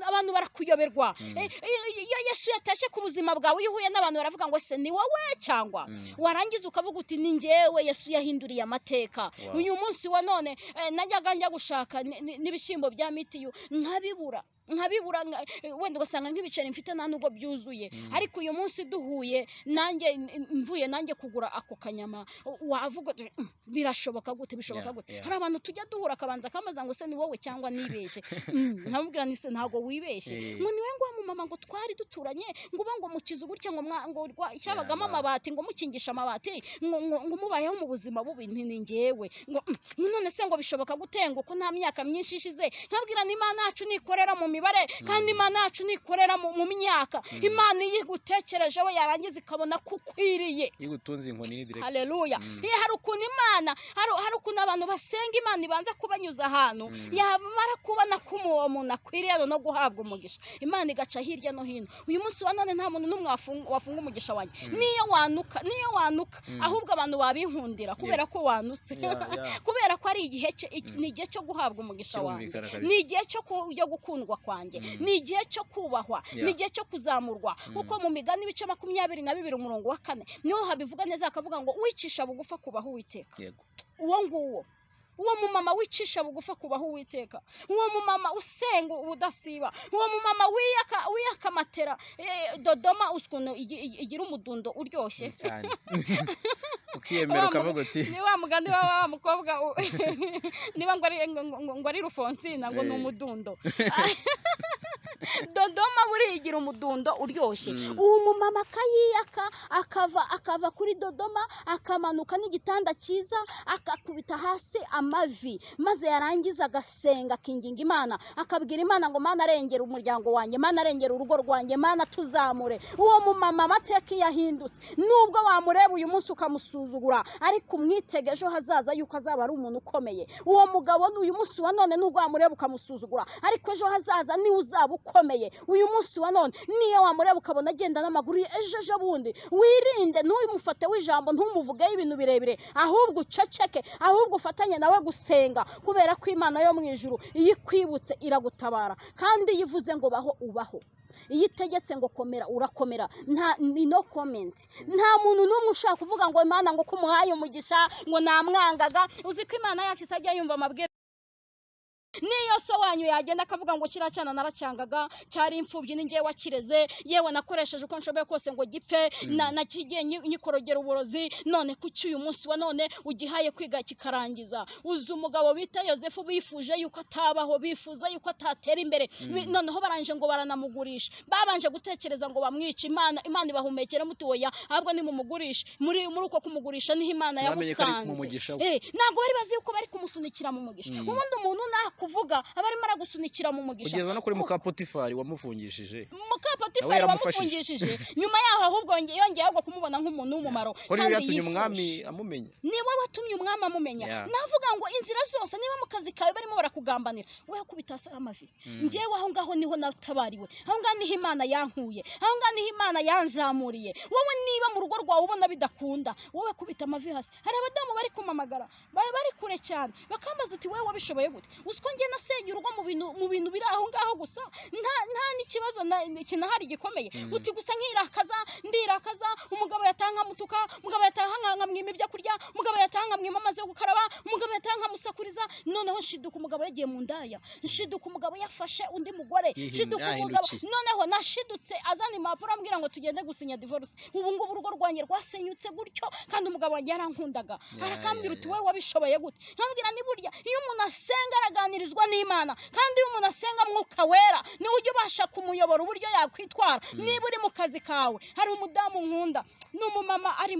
abantu barakuyoberwa. Iyo Yesu yatashye ku buzima bwawe, iyo uhuye n'abantu baravuga ngo ese ni wowe cyangwa, warangiza ukavuga uti ni njyewe Yesu yahinduriye amateka. Uyu munsi wa none najyaga njya gushaka n'ibishyimbo bya mitiyu nkabibura, nkabibura, wenda ugasanga nk'ibiceri mfite nta nubwo byuzuye. Ariko uyu munsi duhuye nanjye mvuye nanjye kugura ako kanyama, wavuga birashoboka gute, bishoboka gute? Hari abantu tujya duhura akabanza akamaza ngo se ni wowe cyangwa nibeshye? Nkamubwira nti se ntabwo wibeshye, ngo niwe, ngo mama ngo twari duturanye, ngo uba ngo mukize gutya, ngo ngo cyabagamo amabati, ngo mukingisha amabati, ngo ngo mubayeho mu buzima bubi, nti ni njyewe. Ngo none se ngo bishoboka gute, ngo ko nta myaka myinshi ishize? Nkabwira ni Imana yacu nikorera mu mibare, kandi Imana yacu nikorera mu myaka. Imana iyo igutekereje we yarangiza ikabona ko ukwiriye, igutunze inkoni ni direct. Haleluya. Hari ukuntu Imana, hari ukuntu abantu basenga Imana ibanza kubanyuza ahantu, yamara kubona ko uwo muntu akwiriye no guhabwa umugisha, Imana igaca hirya no hino. Uyu munsi wa none nta muntu n'umwe wafunga umugisha wanjye, niyo wanuka, niyo wanuka, ahubwo abantu babinkundira kubera ko wanutse, kubera ko ari igihe, ni igihe cyo guhabwa umugisha wanjye, ni igihe cyo gukundwa kwanjye, ni igihe cyo kubahwa, ni igihe cyo kuzamurwa. Kuko mu migani ibice 22 umurongo wa 4 niho habivuga neza, akavuga ngo wicisha bugufa kubaho Uwiteka. Uwo nguwo, uwo mumama wicisha bugufa kubaho Uwiteka, uwo mumama usenga ubudasiba, uwo mumama wiyaka matera Dodoma ukuntu igira umudundo uryoshye cyane, ukiyemera ukavuga uti ni wa mugani wa mukobwa niba ngo ari Rufonsina ngo ni umudundo. Dodoma buriya igira umudundo uryoshye. Uwo mumama akayiyaka, akava kuri Dodoma, akamanuka n'igitanda cyiza, akakubita hasi amavi, maze yarangiza agasenga, akinginga Imana, akabwira Imana ngo Mana arengera umuryango wanjye, Mana arengera urugo rwanjye, Mana tuzamure. Uwo mumama amateka yahindutse, nubwo wamureba uyu munsi ukamusuzugura, ariko umwitege ejo hazaza yuko azaba ari umuntu ukomeye. Uwo mugabo uyu munsi wa none nubwo wamureba ukamusuzugura, ariko ejo hazaza niwe uzaba ukomeye. Uyu munsi wa none niyo wamureba ukabona agenda n'amaguru, ejo bundi wirinde, ntuyimufate w'ijambo, ntumuvugeho ibintu birebire, ahubwo uceceke, ahubwo ufatanye nawe gusenga, kubera ko Imana yo mu ijuru iyo ikwibutse iragutabara, kandi iyo ivuze ngo baho ubaho, iyo itegetse ngo komera urakomera. Nta ni no comment, nta muntu n'umwe ushaka kuvuga ngo Imana ngo kumuhaye umugisha ngo namwangaga. Uzi ko Imana yacu itajya yumva amabwiriza. Niyo so wanyu yagenda akavuga ngo kiriya cyana naracyangaga, cyari imfubyi ni ngewe wakireze, yewe nakoresheje uko nshoboye kose ngo gipfe, nakigiye nyikorogera uburozi, none kuki uyu munsi wa none ugihaye kwiga kikarangiza? Uzi umugabo bita Yosefu bifuje yuko atabaho, bifuza yuko atatera imbere, noneho barangije ngo baranamugurisha, babanje gutekereza ngo bamwice, Imana ibahumekera muti oya, ahubwo nimumugurishe. Muri uko kumugurisha niho Imana yamusanze. Ntabwo bari bazi yuko bari kumusunikira mu mugisha. Ubundi umuntu kuvuga aba arimo aragusunikira mu mugisha, kugeza no kuri muka Potifari wamufungishije, muka Potifari wamufungishije nyuma yaho ahubwo yongeye ahubwo kumubona nk'umuntu w'umumaro, kandi yatumye umwami amumenya, niwe watumye umwami amumenya. Navuga ngo inzira zose, niba mu kazi kawe barimo barakugambanira, we kubita amavi. Njyewe aho ngaho niho natabariwe, aho ngaho niho Imana yankuye, aho ngaho niho Imana yanzamuriye. Wowe niba mu rugo rwawe ubona bidakunda, wowe kubita amavi hasi. Hari abadamu bari kumamagara, bari kure cyane, bakambaza uti wowe wabishoboye gute? Uziko njye nasenya urugo mu bintu biri aho ngaho gusa, nta n'ikibazo kinahari gikomeye. Uti gusa nkirakaza, ndirakaza, umugabo yatanga mutuka, umugabo yatanga nkamwima ibyo kurya, umugabo yatanga nkamwima amazi yo gukaraba, umugabo Nkamukubita, nkamusakuriza. Noneho nshiduka umugabo yagiye mu ndaya, nshiduka umugabo yafashe undi mugore, nshiduka umugabo noneho nashidutse azana impapuro ambwira ngo tugende gusinya divorce. Ubu ngubu urugo rwanjye rwasenyutse gutyo, kandi umugabo wanjye yarankundaga. Arakambwira uti wowe wabishoboye gute? Nkambwira ni burya iyo umuntu asenga araganirizwa n'Imana, kandi iyo umuntu asenga Mwuka Wera niwe ujya ubasha kumuyobora uburyo yakwitwara. Niba uri mu kazi kawe, hari umudamu nkunda, ni umumama ari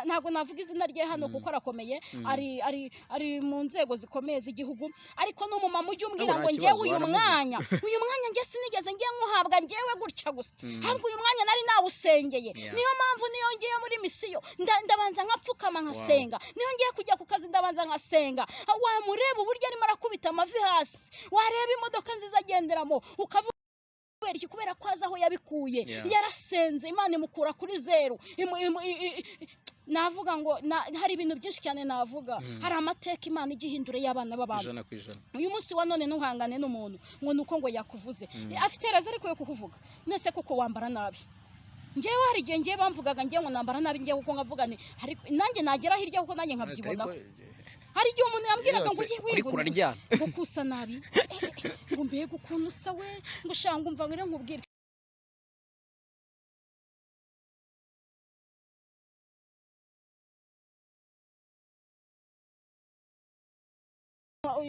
ntabwo navuga izina rye hano kuko arakomeye, ari mu nzego zikomeye z'igihugu, ariko ni umumama ujya umbwira ngo njyewe uyu mwanya njye sinigeze ngiye nkuhabwa njyewe gutya gusa, ahubwo uyu mwanya nari nawusengeye. Niyo mpamvu niyo ngiye muri misiyo ndabanza nkapfukama nkasenga, niyo ngiye kujya ku kazi ndabanza nkasenga. Wamureba uburyo arimo arakubita amavi hasi, wareba imodoka nziza agenderamo ukavuga kubera ko azi aho yabikuye. Yarasenze Imana imukura kuri zeru. Navuga ngo hari ibintu byinshi cyane navuga, hari amateka Imana igihindure y'abana b'abantu. Uyu munsi wa none ntuhangane n'umuntu ngo nuko ngo yakuvuze, afite raza ariko yo kukuvuga nese kuko wambara nabi. Njyewe hari igihe ngiye bamvugaga ngiye ngo nambara nabi, ngiye kuko nkavuga ni nanjye nagera hirya kuko nanjye nkabyibonaho. Hari igihe umuntu yambwiraga ngo ugiye ngo kusa nabi, ngo mbega ukuntu usa we, ngo shanga umva ngire nkubwire.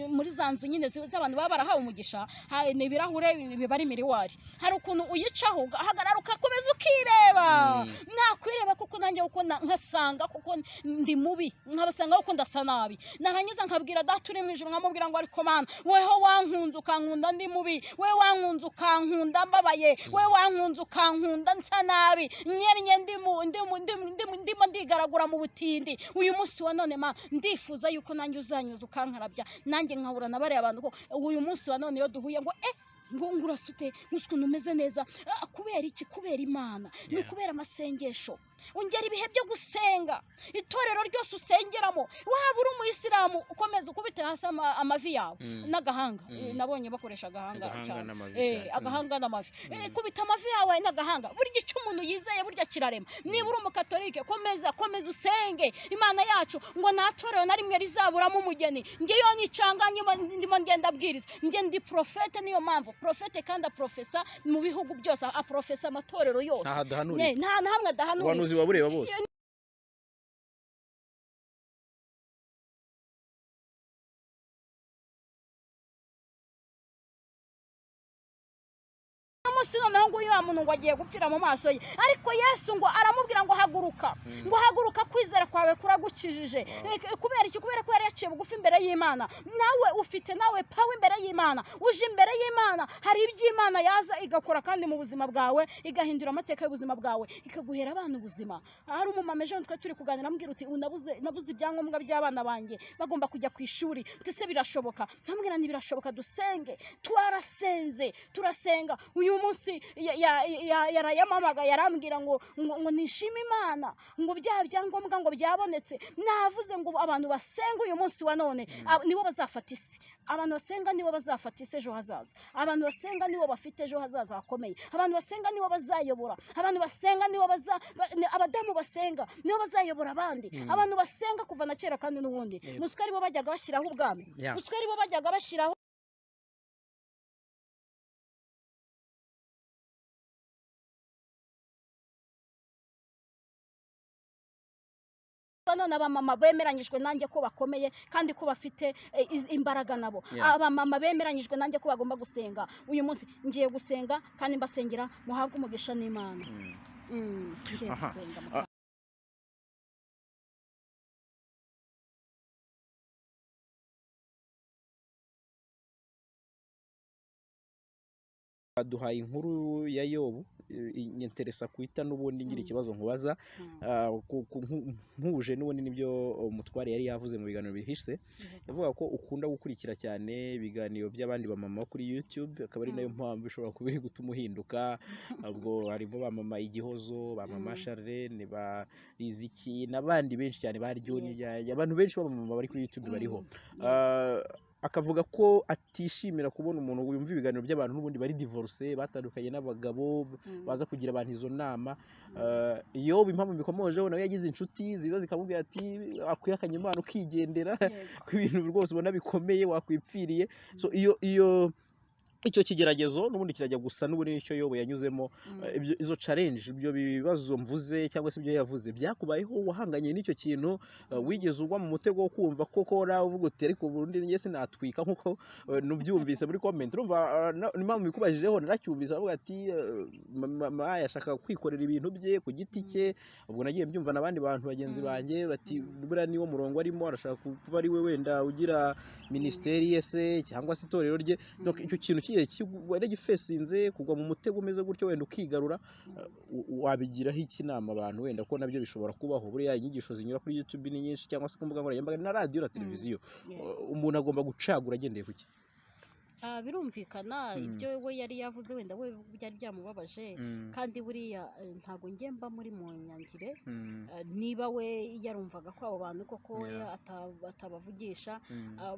Muri za nzu nyine z'abantu baba barahawe umugisha, ni ibirahure biba ari miriwari, hari ukuntu uyicaho ugahagarara ugakomeza ukireba. Nakwireba kuko nanjye kuko nkasanga kuko ndi mubi, nkabasanga kuko ndasa nabi, narangiza nkabwira Data uri mu ijuru, nkamubwira ngo ariko Mana weho wankunze ukankunda ndi mubi, we wankunze ukankunda mbabaye, we wankunze ukankunda nsa nabi, nyennye ndimo ndigaragura mu butindi. Uyu munsi wa none Mana ndifuza yuko nanjye uzanyuza ukankarabya, nanjye nkahura na bariya bantu ko uyu munsi wa none iyo duhuye ngo ngo ngurasute ukuntu umeze neza. Kubera iki? Kubera Imana, ni kubera amasengesho. Ongera ibihe byo gusenga, itorero ryose usengeramo, waba uri umuyisilamu ukomeza ukubite hasi amavi yawe n'agahanga. Nabonye bakoresha agahanga cyane, agahanga n'amavi. Kubita amavi yawe n'agahanga, burya icyo umuntu yizeye burya kirarema. Niba uri umukatolike komeza komeza usenge Imana yacu ngo nta torero na rimwe rizaburamo umugeni. Njye yo nicanganye ndimo ngenda abwiriza, njye ndi profete, niyo mpamvu profete kandi aprofesa mu bihugu byose, aprofesa amatorero yose, nta na hamwe adahanurira. Wabureba bose. Munsi noneho ngo uyu muntu ngo agiye gupfira mu maso ye, ariko Yesu ngo aramubwira ngo haguruka, ngo haguruka kwizera kwawe kuragukijije. Kubera iki? Kubera ko yari yaciye bugufi imbere y'Imana. Nawe ufite nawe pawe imbere y'Imana, uje imbere y'Imana, hari iby'Imana yaza igakora kandi mu buzima bwawe, igahindura amateka y'ubuzima bwawe, ikaguhera abana ubuzima. Hari umumama ejo twe turi kuganira ambwira uti nabuze ibyangombwa by'abana banjye bagomba kujya ku ishuri, uti se birashoboka? Nkambwira nti birashoboka, dusenge. Twarasenze turasenga. Uyu munsi yarayamamaga yarambwira ngo ngo nishime Imana ngo bya byangombwa ngo byabonetse. Navuze ngo abantu basenga uyu munsi wa none nibo bazafata isi, abantu basenga nibo bazafata isi ejo hazaza, abantu basenga nibo bafite ejo hazaza hakomeye, abantu basenga nibo bazayobora, abantu basenga nibo abadamu basenga nibo bazayobora abandi, abantu basenga kuva na kera kandi n'ubundi. Muswe aribo bajyaga bashyiraho ubwami, muswe aribo bajyaga bashyiraho none abamama bemeranyijwe nanjye ko bakomeye kandi ko bafite imbaraga nabo. Abamama bemeranyijwe nanjye ko bagomba gusenga. Uyu munsi ngiye gusenga kandi mbasengera, muhabwe umugisha n'Imana. Ngiye gusenga. Duhaye inkuru ya Yobu inyenteresa kwita n'ubundi ngira ikibazo nkubaza nkuje n'ubundi nibyo umutware yari yavuze mu biganiro bihise, yavuga ko ukunda gukurikira cyane ibiganiro by'abandi bamama kuri YouTube, akaba ari nayo mpamvu ishobora kuba iri gutuma uhinduka. Ubwo harimo ba mama Igihozo, ba mama Charlene, ba Riziki n'abandi benshi cyane, ba Ryoni, abantu benshi b'abamama bari kuri YouTube bariho. Akavuga ko atishimira kubona umuntu wumva ibiganiro by'abantu n'ubundi bari divorce, batandukanye n'abagabo, baza kugira abantu izo nama. Iyo impamvu mbikomojeho, nawe yagize inshuti ziza zikamubwira ati akwihakanye Imana ukigendera, ko ibintu rwose ubona bikomeye wakwipfiriye. So iyo icyo kigeragezo n'ubundi kirajya gusa n'ubundi nicyo Yobu yanyuzemo. Izo challenge, ibyo bibazo mvuze cyangwa se ibyo yavuze byakubayeho, wahanganye n'icyo kintu, wigeze ugwa mu mutego wo kumva koko nawe uvuga uti ariko ubundi njye sinatwika, nkuko nubyumvise muri comment? Urumva, impamvu bikubajijeho naracyumvise, avuga ati mama yashakaga kwikorera ibintu bye ku giti cye. Ubwo nagiye mbyumva n'abandi bantu bagenzi banjye bati buriya niwo murongo arimo, arashaka kuba ari we wenda ugira minisiteri ye se cyangwa se itorero rye. Donc icyo kintu kigiye waragifesinze, kugwa mu mutego umeze gutyo wenda ukigarura, wabigiraho iki inama abantu wenda ko nabyo bishobora kubaho? Buriya inyigisho zinyura kuri YouTube ni nyinshi, cyangwa se ku mbuga nkoranyambaga na radiyo na televiziyo. Umuntu agomba gucagura agendeye ku ki? Birumvikana, ibyo we yari yavuze wenda we byari byamubabaje, kandi buriya ntabwo njye mba muri mu nyangire. Niba we yarumvaga ko abo bantu koko we atabavugisha,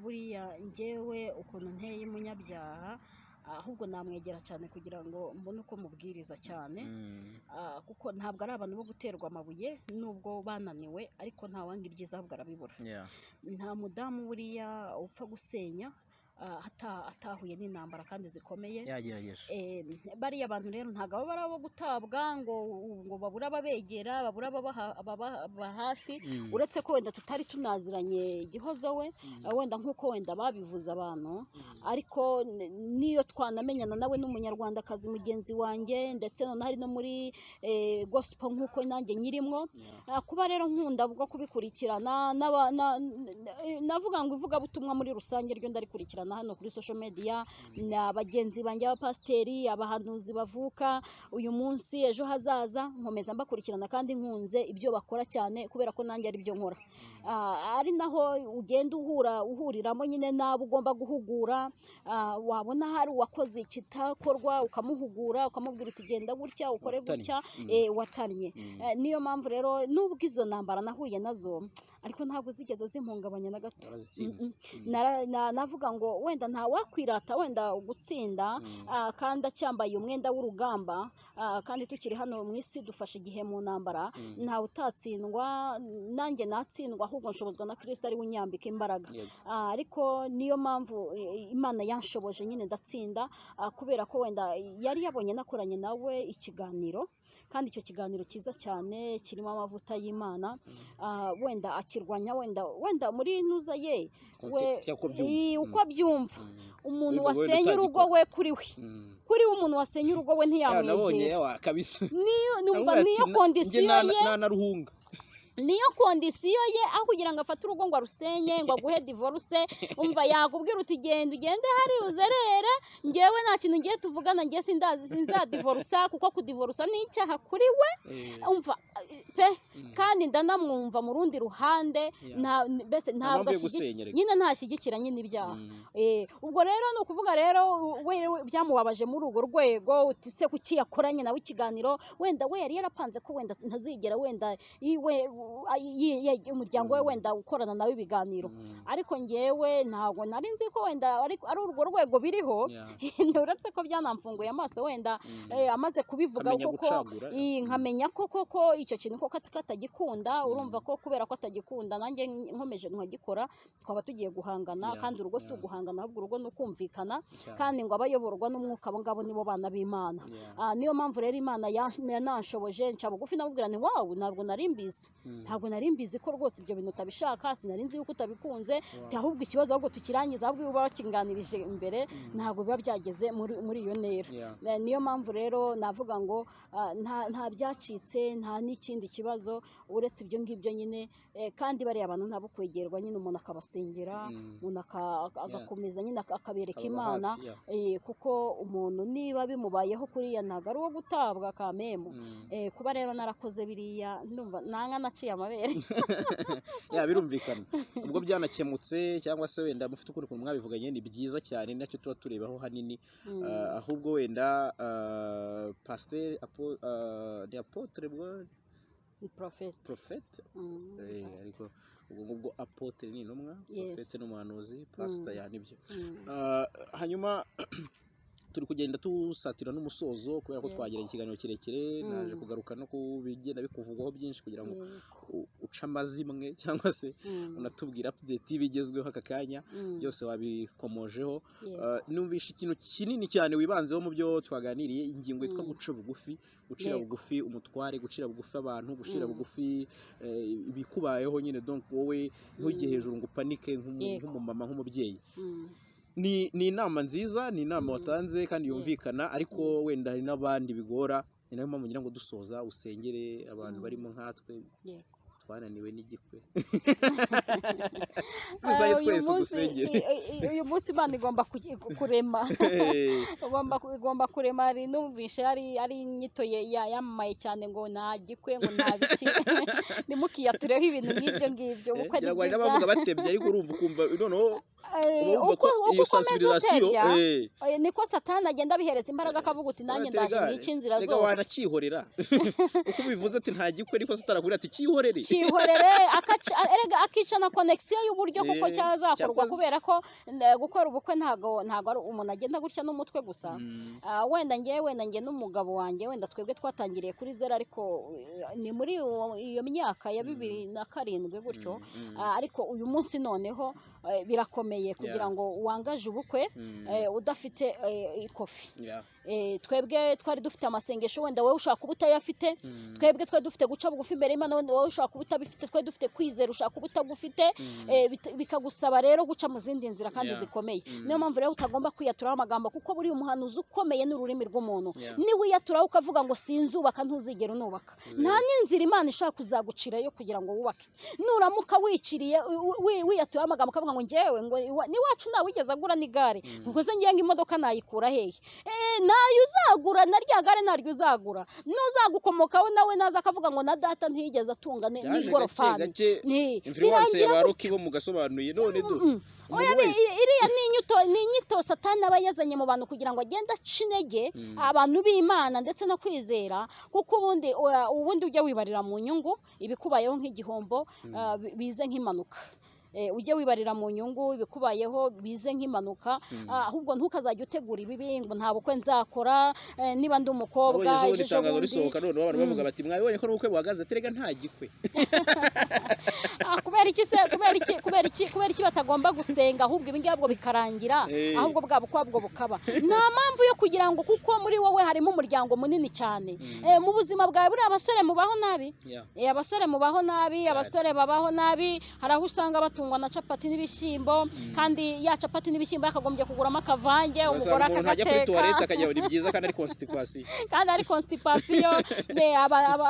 buriya njyewe ukuntu nteye umunyabyaha, ahubwo namwegera cyane kugira ngo mbone uko mubwiriza cyane, kuko ntabwo ari abantu bo guterwa amabuye nubwo bananiwe, ariko ntawanga ibyiza ahubwo arabibura. Nta mudamu buriya upfa gusenya atahuye n'intambara kandi zikomeye. Yagerageje. Bariya bantu rero ntabwo baba ari abo gutabwa ngo babure ababegera, babure abababa hafi, uretse ko wenda tutari tunaziranye Gihozo we, wenda nk'uko wenda babivuze abantu, ariko niyo twanamenyana nawe n'umunyarwandakazi mugenzi wanjye, ndetse noneho ari no muri gospel nk'uko nanjye nyirimwo. Kuba rero nkunda bwo kubikurikirana, navuga ngo ivugabutumwa muri rusange ryo ndarikurikirana hano kuri social media, na bagenzi banjye b'abapasiteri, abahanuzi bavuka uyu munsi ejo hazaza, nkomeza mbakurikirana kandi nkunze ibyo bakora cyane kubera ko nanjye ari byo nkora. Ari naho ugenda uhuriramo nyine n'abo ugomba guhugura, wabona hari uwakoze ikitakorwa ukamuhugura, ukamubwira uti genda gutya, ukore Watannye. gutya, watannye. Niyo mpamvu rero nubwo izo ntambara nahuye nazo, ariko ntabwo zigeze zimpungabanya na gato. Warazitsinze. Navuga ngo wenda nta wakwirata wenda gutsinda, kandi acyambaye umwenda w'urugamba, kandi tukiri hano mu isi dufashe igihe mu ntambara, ntawe utatsindwa, nanjye natsindwa, ahubwo nshobozwa na Kristo ari we unyambika imbaraga. Ariko niyo mpamvu Imana yanshoboje nyine ndatsinda, kubera ko wenda yari yabonye nakoranye nawe ikiganiro, kandi icyo kiganiro cyiza cyane kirimo amavuta y'Imana, wenda akirwanya wenda muri ntuza ye we, Context y'uko abyumva. Uko abyumva. Umuntu Wumva wenda wasenya urugo utagikora. we kuri we. Kuri we umuntu wasenya urugo we Ya, nabonye ntiyamwegera. yawa kabisa. Niyo numva Aravuga ati, niyo condition njye ye. Nanaruhunga. Niyo condition ye, aho kugira ngo afate urugo ngo arusenye, ngo aguhe divorce, umva yakubwira uti genda ugende hari uzerere, njyewe nta kintu ngiye tuvugana, ngiye sindazi sinzadivorusa, kuko kudivorusa ni icyaha kuri we. Umva pe, kandi ndanamwumva mu rundi ruhande, mbese Nta ntabwo mpamvu yo gusenya reka. nyine ntashyigikira nyine ibyaha. Ubwo rero ni ukuvuga rero we byamubabaje muri urwo rwego, uti se kuki yakoranye nawe ikiganiro, wenda we yari yarapanze ko wenda ntazigera wenda iwe umuryango we wenda ukorana nawe ibiganiro, ariko njyewe ntabwo nari nzi ko wenda ari urwo rwego biriho. Uretse ko byanamfunguye amaso wenda, amaze kubivuga Ukamenya koko, gucagura. Nkamenya ko koko icyo kintu koko katagikunda. Urumva ko kubera ko atagikunda nanjye nkomeje nkagikora, twaba tugiye guhangana, kandi urugo si uguhangana, ahubwo urugo ni ukumvikana, kandi ngo abayoborwa n'umwuka abo ngabo nibo bana b'Imana. Niyo mpamvu rero Imana yananshoboje nca bugufi, namubwira nti wow, ntabwo nari mbizi, ntabwo nari mbizi ko rwose ibyo bintu utabishaka, sinari nzi yuko utabikunze, ahubwo ikibazo ahubwo tukirangiza, ahubwo iyo uba wakinganirije imbere ntabwo biba byageze muri iyo ntera. Niyo mpamvu rero navuga ngo nta byacitse, nta n'ikindi kibazo uretse ibyo ngibyo nyine, kandi bariya abantu nabo kwegerwa nyine umuntu akabasengera, umuntu agakomeza nyine akabereka Akababa Imana, hafi, kuko umuntu niba bimubayeho kuriya ntabwo ari uwo gutabwa kamemu. Kuba rero narakoze biriya ndumva nanga naciye amabere. Ya, birumvikana ubwo byanakemutse, cyangwa se wenda mufite ukundi kuntu mwabivuganye, ni byiza cyane, nacyo tuba turebaho hanini. Ahubwo wenda pasiteri ni apotre bwo Ni prophet. Prophet. Pastor. Ariko ubwo ngubwo apôtre ni intumwa, Yes. prophet ni umuhanuzi, pastor ya nibyo. Hanyuma turi kugenda tusatira n'umusozo kubera ko twagiranye ikiganiro kirekire, naje kugaruka no kubigenda bikuvugwaho byinshi kugira ngo uce amazimwe cyangwa se unatubwira update y'ibigezweho aka kanya, byose wabikomojeho. Numvishe ikintu kinini cyane wibanzeho mu byo twaganiriye, ingingo yitwa guca bugufi, gucira bugufi umutware, gucira bugufi abantu, gucira bugufi ibikubayeho nyine, donc wowe ntujye hejuru ngo upanike nk'umumama, nk'umubyeyi. Ni inama nziza, ni inama watanze kandi yumvikana, ariko wenda hari n'abandi bigora. Ni nayo mpamvu ngira ngo dusoza usengere abantu barimo nkatwe twananiwe n'igikwe. Rusange twese dusengere. Uyu munsi Imana igomba kurema, igomba kurema. Hari numvishe ari inyito yamamaye cyane ngo nta gikwe, ngo nta biki, ntimukiyatureho ibintu nk'ibyo ngibyo. Ubukwe ni Ngira ngo hari bwiza. n'abavuga batebye, ariko urumva ukumva noneho uba wumva Uko ko iyo ukomeza sensibilisation utebya, niko Satani agenda abihereza imbaraga, akavuga uti nanjye ndaje nica inzira rega zose. Wanakihorera uko ubivuze ati nta gikwe, ariko Satani akubwira ati cyihorere. Cyihorere, erega akica na connection y'uburyo kuko cyazakorwa, kubera ko gukora ubukwe ntago ari umuntu agenda gutya n'umutwe gusa. Wenda njye n'umugabo wanjye, wenda twebwe twatangiriye kuri zero, ariko ni muri iyo myaka ya 2007 gutyo. Ariko uyu munsi noneho birakomeye kugira ngo wangaje ubukwe udafite ikofi. Twebwe twari dufite amasengesho, wenda wowe ushaka kuba utayafite. Twebwe twari dufite guca bugufi imbere y'Imana, wenda wowe ushaka kuba utabifite. Twari dufite kwizera, ushaka kuba utagufite. Bikagusaba rero guca mu zindi nzira kandi zikomeye. Niyo mpamvu rero utagomba kwiyaturaho amagambo, kuko buriya umuhanuzi ukomeye ni ururimi rw'umuntu. Niwiyaturaho ukavuga ngo sinzubaka, ntuzigera unubaka. Nta n'inzira Imana ishaka kuzagucirayo kugira ngo wubake. Nuramuka wiciriye wiyaturaho amagambo ukavuga ngo njyewe ngo n'iwacu ntawigeze agura n'igare, ubwo se ngiye ngo imodoka nayikura hehe? Nayo uzagura na rya gare naryo uzagura, nuzagukomokaho nawe naza akavuga ngo na data ntiyigeze atunga Byaje gake n'ingorofani. gake, influence Birangira ya ba gutyo. Rocky bo mugasobanuye none do Oya, umuntu wese iriya ni inyito Satani aba yazanye mu bantu kugira ngo agende aca intege abantu b'Imana ndetse no kwizera, kuko ubundi ujya wibarira mu nyungu ibikubayeho nk'igihombo, bize nk'impanuka. Ujye wibarira mu nyungu ibikubayeho bize nk'impanuka, ahubwo ntukazajya utegura ibibi ngo nta bukwe nzakora, niba ndi umukobwa Nabonye ejo bundi ejo itangazo bundi. risohoka, noneho abantu bavuga bati mwabibonye ko n'ubukwe buhagaze, terega nta gikwe. Kubera iki se, kubera iki batagomba gusenga ahubwo ibi ngibyo bikarangira, ahubwo bwa bukwe bwo bukaba? Nta mpamvu yo kugira ngo, kuko muri wowe harimo umuryango munini cyane. Mu buzima bwawe buriya abasore mubaho nabi. Abasore mubaho nabi, abasore babaho nabi. Hari aho usanga batungwa na capati n'ibishyimbo, kandi ya capati n'ibishyimbo yakagombye kuguramo akavange, umugore Ugasanga umuntu ajya kuri akagateka. toilette akajya ni byiza kandi ari constipation. Kandi ari constipation.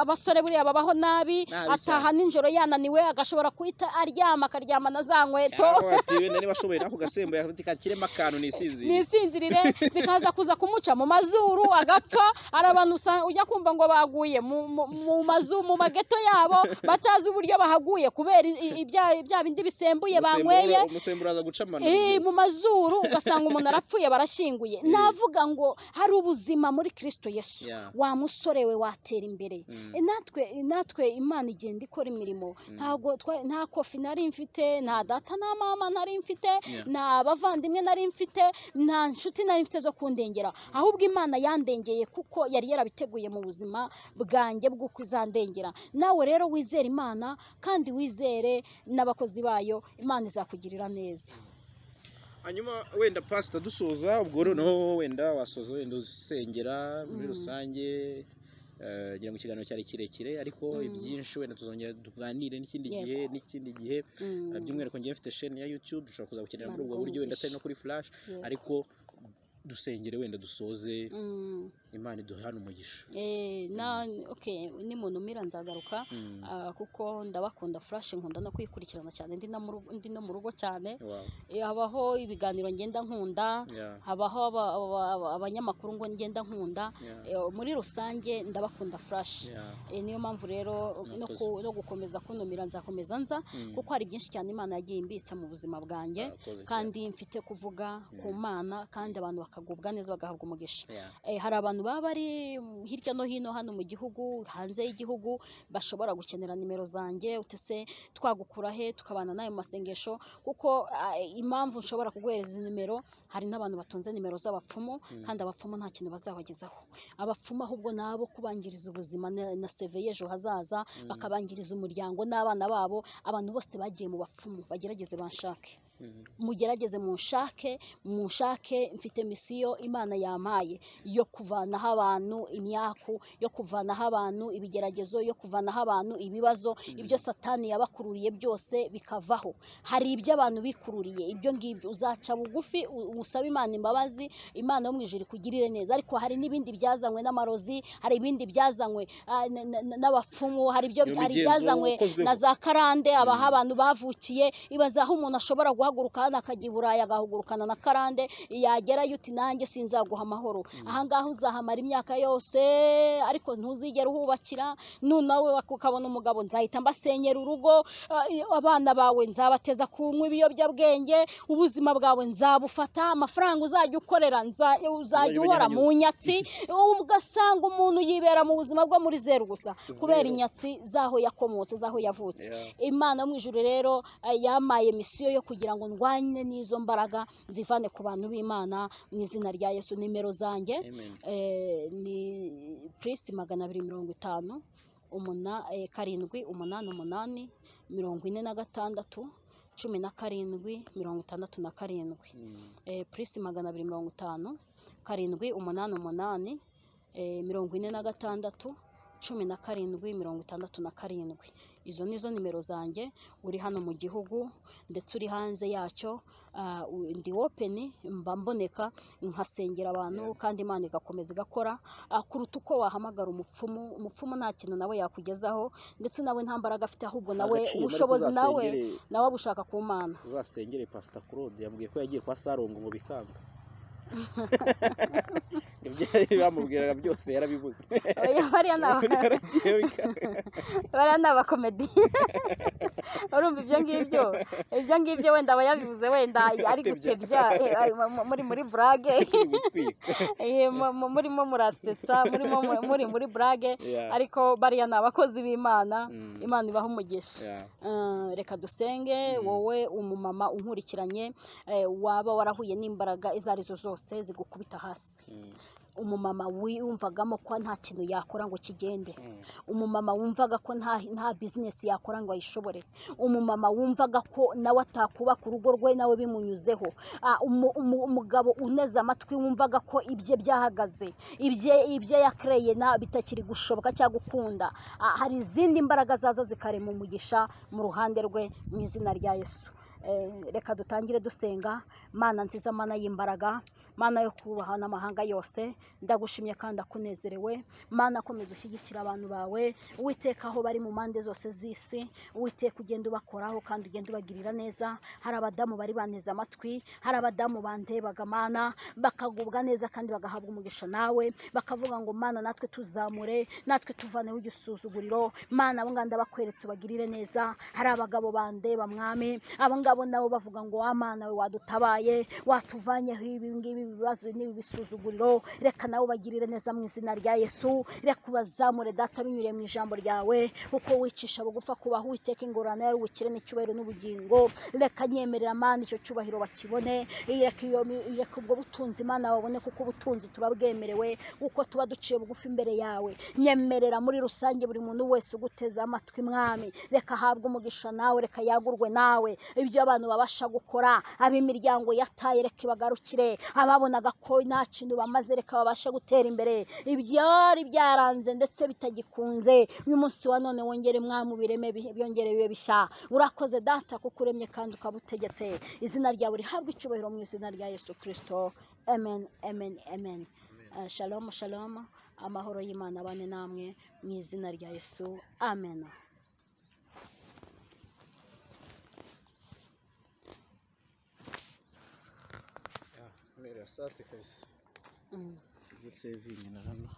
Abasore buriya babaho nabi, Nabi ataha nijoro yananiwe, agashobora guhita aryama, akaryama na za nkweto. Cyangwa ati wenda niba ashoboye n'ako gasembuye ati kakiremo akantu nisinzire. Nisinzirire, zikaza kuza kumuca mu mazuru agapfa. Hari abantu ujya kumva ngo baguye mu mazu, mu mageto yabo, batazi uburyo bahaguye kubera ibya bindi bisembuye banyweye. Umusemburo aza guca amano. Mu mazuru ugasanga umuntu arapfuye, barashyinguye. Navuga ngo hari ubuzima muri Kristo Yesu. Wa musore we, watera imbere. Natwe Imana igenda ikora imirimo. Ntabwo nta kofi nari mfite, nta data na mama nari mfite, nta bavandimwe nari mfite, nta nshuti nari mfite zo kundengera, ahubwo Imana yandengeye kuko yari yarabiteguye mu buzima bwanjye bw'uko izandengera. Nawe rero wizere Imana kandi wizere n'abakozi bayo, Imana izakugirira neza. Hanyuma wenda pastor dusoza, ubwo noneho wenda wasoza wenda usengera muri rusange. Ngira ngo ikiganiro cyari kirekire, ariko ibyinshi wenda tuzongera tuganire n'ikindi gihe n'ikindi gihe. By'umwihariko ngiye mfite chaîne ya YouTube, dushobora kuzagukenera muri ubwo buryo, wenda atari no kuri flash, ariko dusengere wenda dusoze, Imana iduhane umugisha. Okay, nimuntumira nzagaruka, kuko ndabakunda flash, nkunda no kwikurikirana cyane, ndi no mu rugo cyane. Habaho ibiganiro ngenda nkunda, habaho abanyamakuru ngo ngenda nkunda. Muri rusange ndabakunda flash. Niyo mpamvu rero no gukomeza kuntumira nzakomeza nza, kuko hari byinshi cyane Imana yagiye imbitsa mu buzima bwanjye, kandi mfite kuvuga ku Mana, kandi abantu bakagubwa neza bagahabwa umugisha. Hari abantu abantu baba bari hirya no hino hano mu gihugu, hanze y'igihugu, bashobora gukenera nimero zanjye, utese twagukura he tukabana nayo mu masengesho, kuko impamvu nshobora kuguhereza nimero, hari n'abantu batunze nimero z'abapfumu, kandi abapfumu nta kintu bazabagezaho. Abapfumu ahubwo nabo kubangiriza ubuzima na CV y'ejo hazaza, bakabangiriza umuryango n'abana babo. Abantu bose bagiye mu bapfumu bagerageze banshake, mugerageze munshake, mfite misiyo Imana yampaye yo kuvanaho abantu imyaku, yo kuvanaho abantu ibigeragezo, yo kuvanaho abantu ibibazo, ibyo Satani yabakururiye byose bikavaho. Hari ibyo abantu bikururiye, ibyo ngibyo uzaca bugufi usaba Imana imbabazi, Imana yo mu ijuru ikugirire neza. Ariko hari n'ibindi byazanywe n'amarozi, hari ibindi byazanywe n'abapfumu, hari ibyo byazanywe na za karande abaha abantu bavukiye. Ibaza aho umuntu ashobora guhaguruka hano akajya i Burayi agahugurukana na karande, yagerayo uti nanjye sinzaguha amahoro. Ahangaha uzahamara imyaka yose ariko ntuzigera uhubakira. Nawe ukabona umugabo, nzahita mbasenyera urugo, abana bawe nzabateza kunywa ibiyobyabwenge, ubuzima bwawe nzabufata, amafaranga uzajya ukorera uzajya uhora mu nyatsi. Ugasanga umuntu yibera mu buzima bwo muri zeru gusa kubera inyatsi zaho yakomotse, zaho yavutse. Imana mu ijuru rero yamaye misiyo yo kugira ngo ndwanye n'izo mbaraga, nzivane ku bantu b'Imana mu izina rya Yesu. Nimero zanjye ni plus 250 7 8 8 46 17 67. Plus 250 7 8 8 46 17 67. Izo nizo nimero zanjye. Uri hano mu gihugu ndetse uri hanze yacyo, ndi open, mba mboneka nkasengera abantu, kandi Imana igakomeza igakora kuruta uko wahamagara umupfumu. Umupfumu nta kintu nawe yakugezaho, ndetse nawe nta mbaraga afite, ahubwo nawe ubushobozi nawe abushaka ku Mana. Uzasengere Pastor Claude, yambwiye ko yagiye kwa Sarongo ngo bikanga. Ibyo bamubwiraga byose yarabibuze. Bariya ni abakomedi. Urumva ibyo ngibyo wenda aba yabivuze, wenda ari gutebya muri burage, murimo murasetsa, murimo muri burage, ariko bariya ni abakozi b'Imana. Imana ibaha umugisha. Reka dusenge. Wowe umumama unkurikiranye, waba warahuye n'imbaraga izo arizo zose zigukubita hasi, umumama wiyumvagamo ko nta kintu yakora ngo kigende, umumama wumvaga ko nta business yakora ngo ayishobore, umumama wumvaga ko nawe atakubaka urugo rwe nawe bimunyuzeho, umugabo uneze amatwi wumvaga ko ibye byahagaze, ibye yakreye na bitakiri gushoboka cyangwa gukunda, hari izindi mbaraga zaza zikarema umugisha mu ruhande rwe mu izina rya Yesu. Reka dutangire dusenga. Mana nziza, Mana y'imbaraga, Mana yo kubaha n'amahanga yose, ndagushimye kandi akunezerewe. Mana komeza ushyigikira abantu bawe, Uwiteka aho bari mu mpande zose z'isi, Uwiteka ugenda ubakoraho kandi ugenda ubagirira neza. Hari abadamu bari baneze amatwi, hari abadamu bandebaga Mana bakagubwa neza kandi bagahabwa umugisha nawe, bakavuga ngo Mana natwe tuzamure, natwe tuvaneho igisuzuguriro. Mana abo nganda bakweretse ubagirire neza. Hari abagabo bandeba Mwami, abo ngabo nabo bavuga ngo wa Mana we wadutabaye, watuvanyeho ibi ngibi ibibazo n'ibi bisuzuguriro, reka nawe bagirire neza mu izina rya Yesu. Reka ubazamure Data binyuriye mu ijambo ryawe, uko wicisha bugufa kubaho Uwiteka ingorane yawe, ubukire n'icyubahiro n'ubugingo. Reka nyemerera Mana icyo cyubahiro bakibone, reka ubwo butunzi Mana babone, kuko ubutunzi turabwemerewe uko tuba duciye bugufi imbere yawe. Nyemerera muri rusange buri muntu wese uguteze amatwi Mwami, reka ahabwe umugisha nawe, reka yagurwe nawe. Ibyo abantu babasha gukora, ab'imiryango yataye reka ibagarukire, ababonaga ko nta kintu bamaze reka babashe gutera imbere, ibyari byaranze ndetse bitagikunze uyu munsi wa none wongere Mwami ubireme byongere bibe bishya. Urakoze Data kuko uremye kandi ukabutegetse. Izina ryawe rihabwe icyubahiro mu izina rya Yesu Kristo. Amen, amen, amen. Shalom, shalom. Amahoro y'Imana abane namwe mu izina rya Yesu. Amen. Asante kabisa. Zisevingi na hano.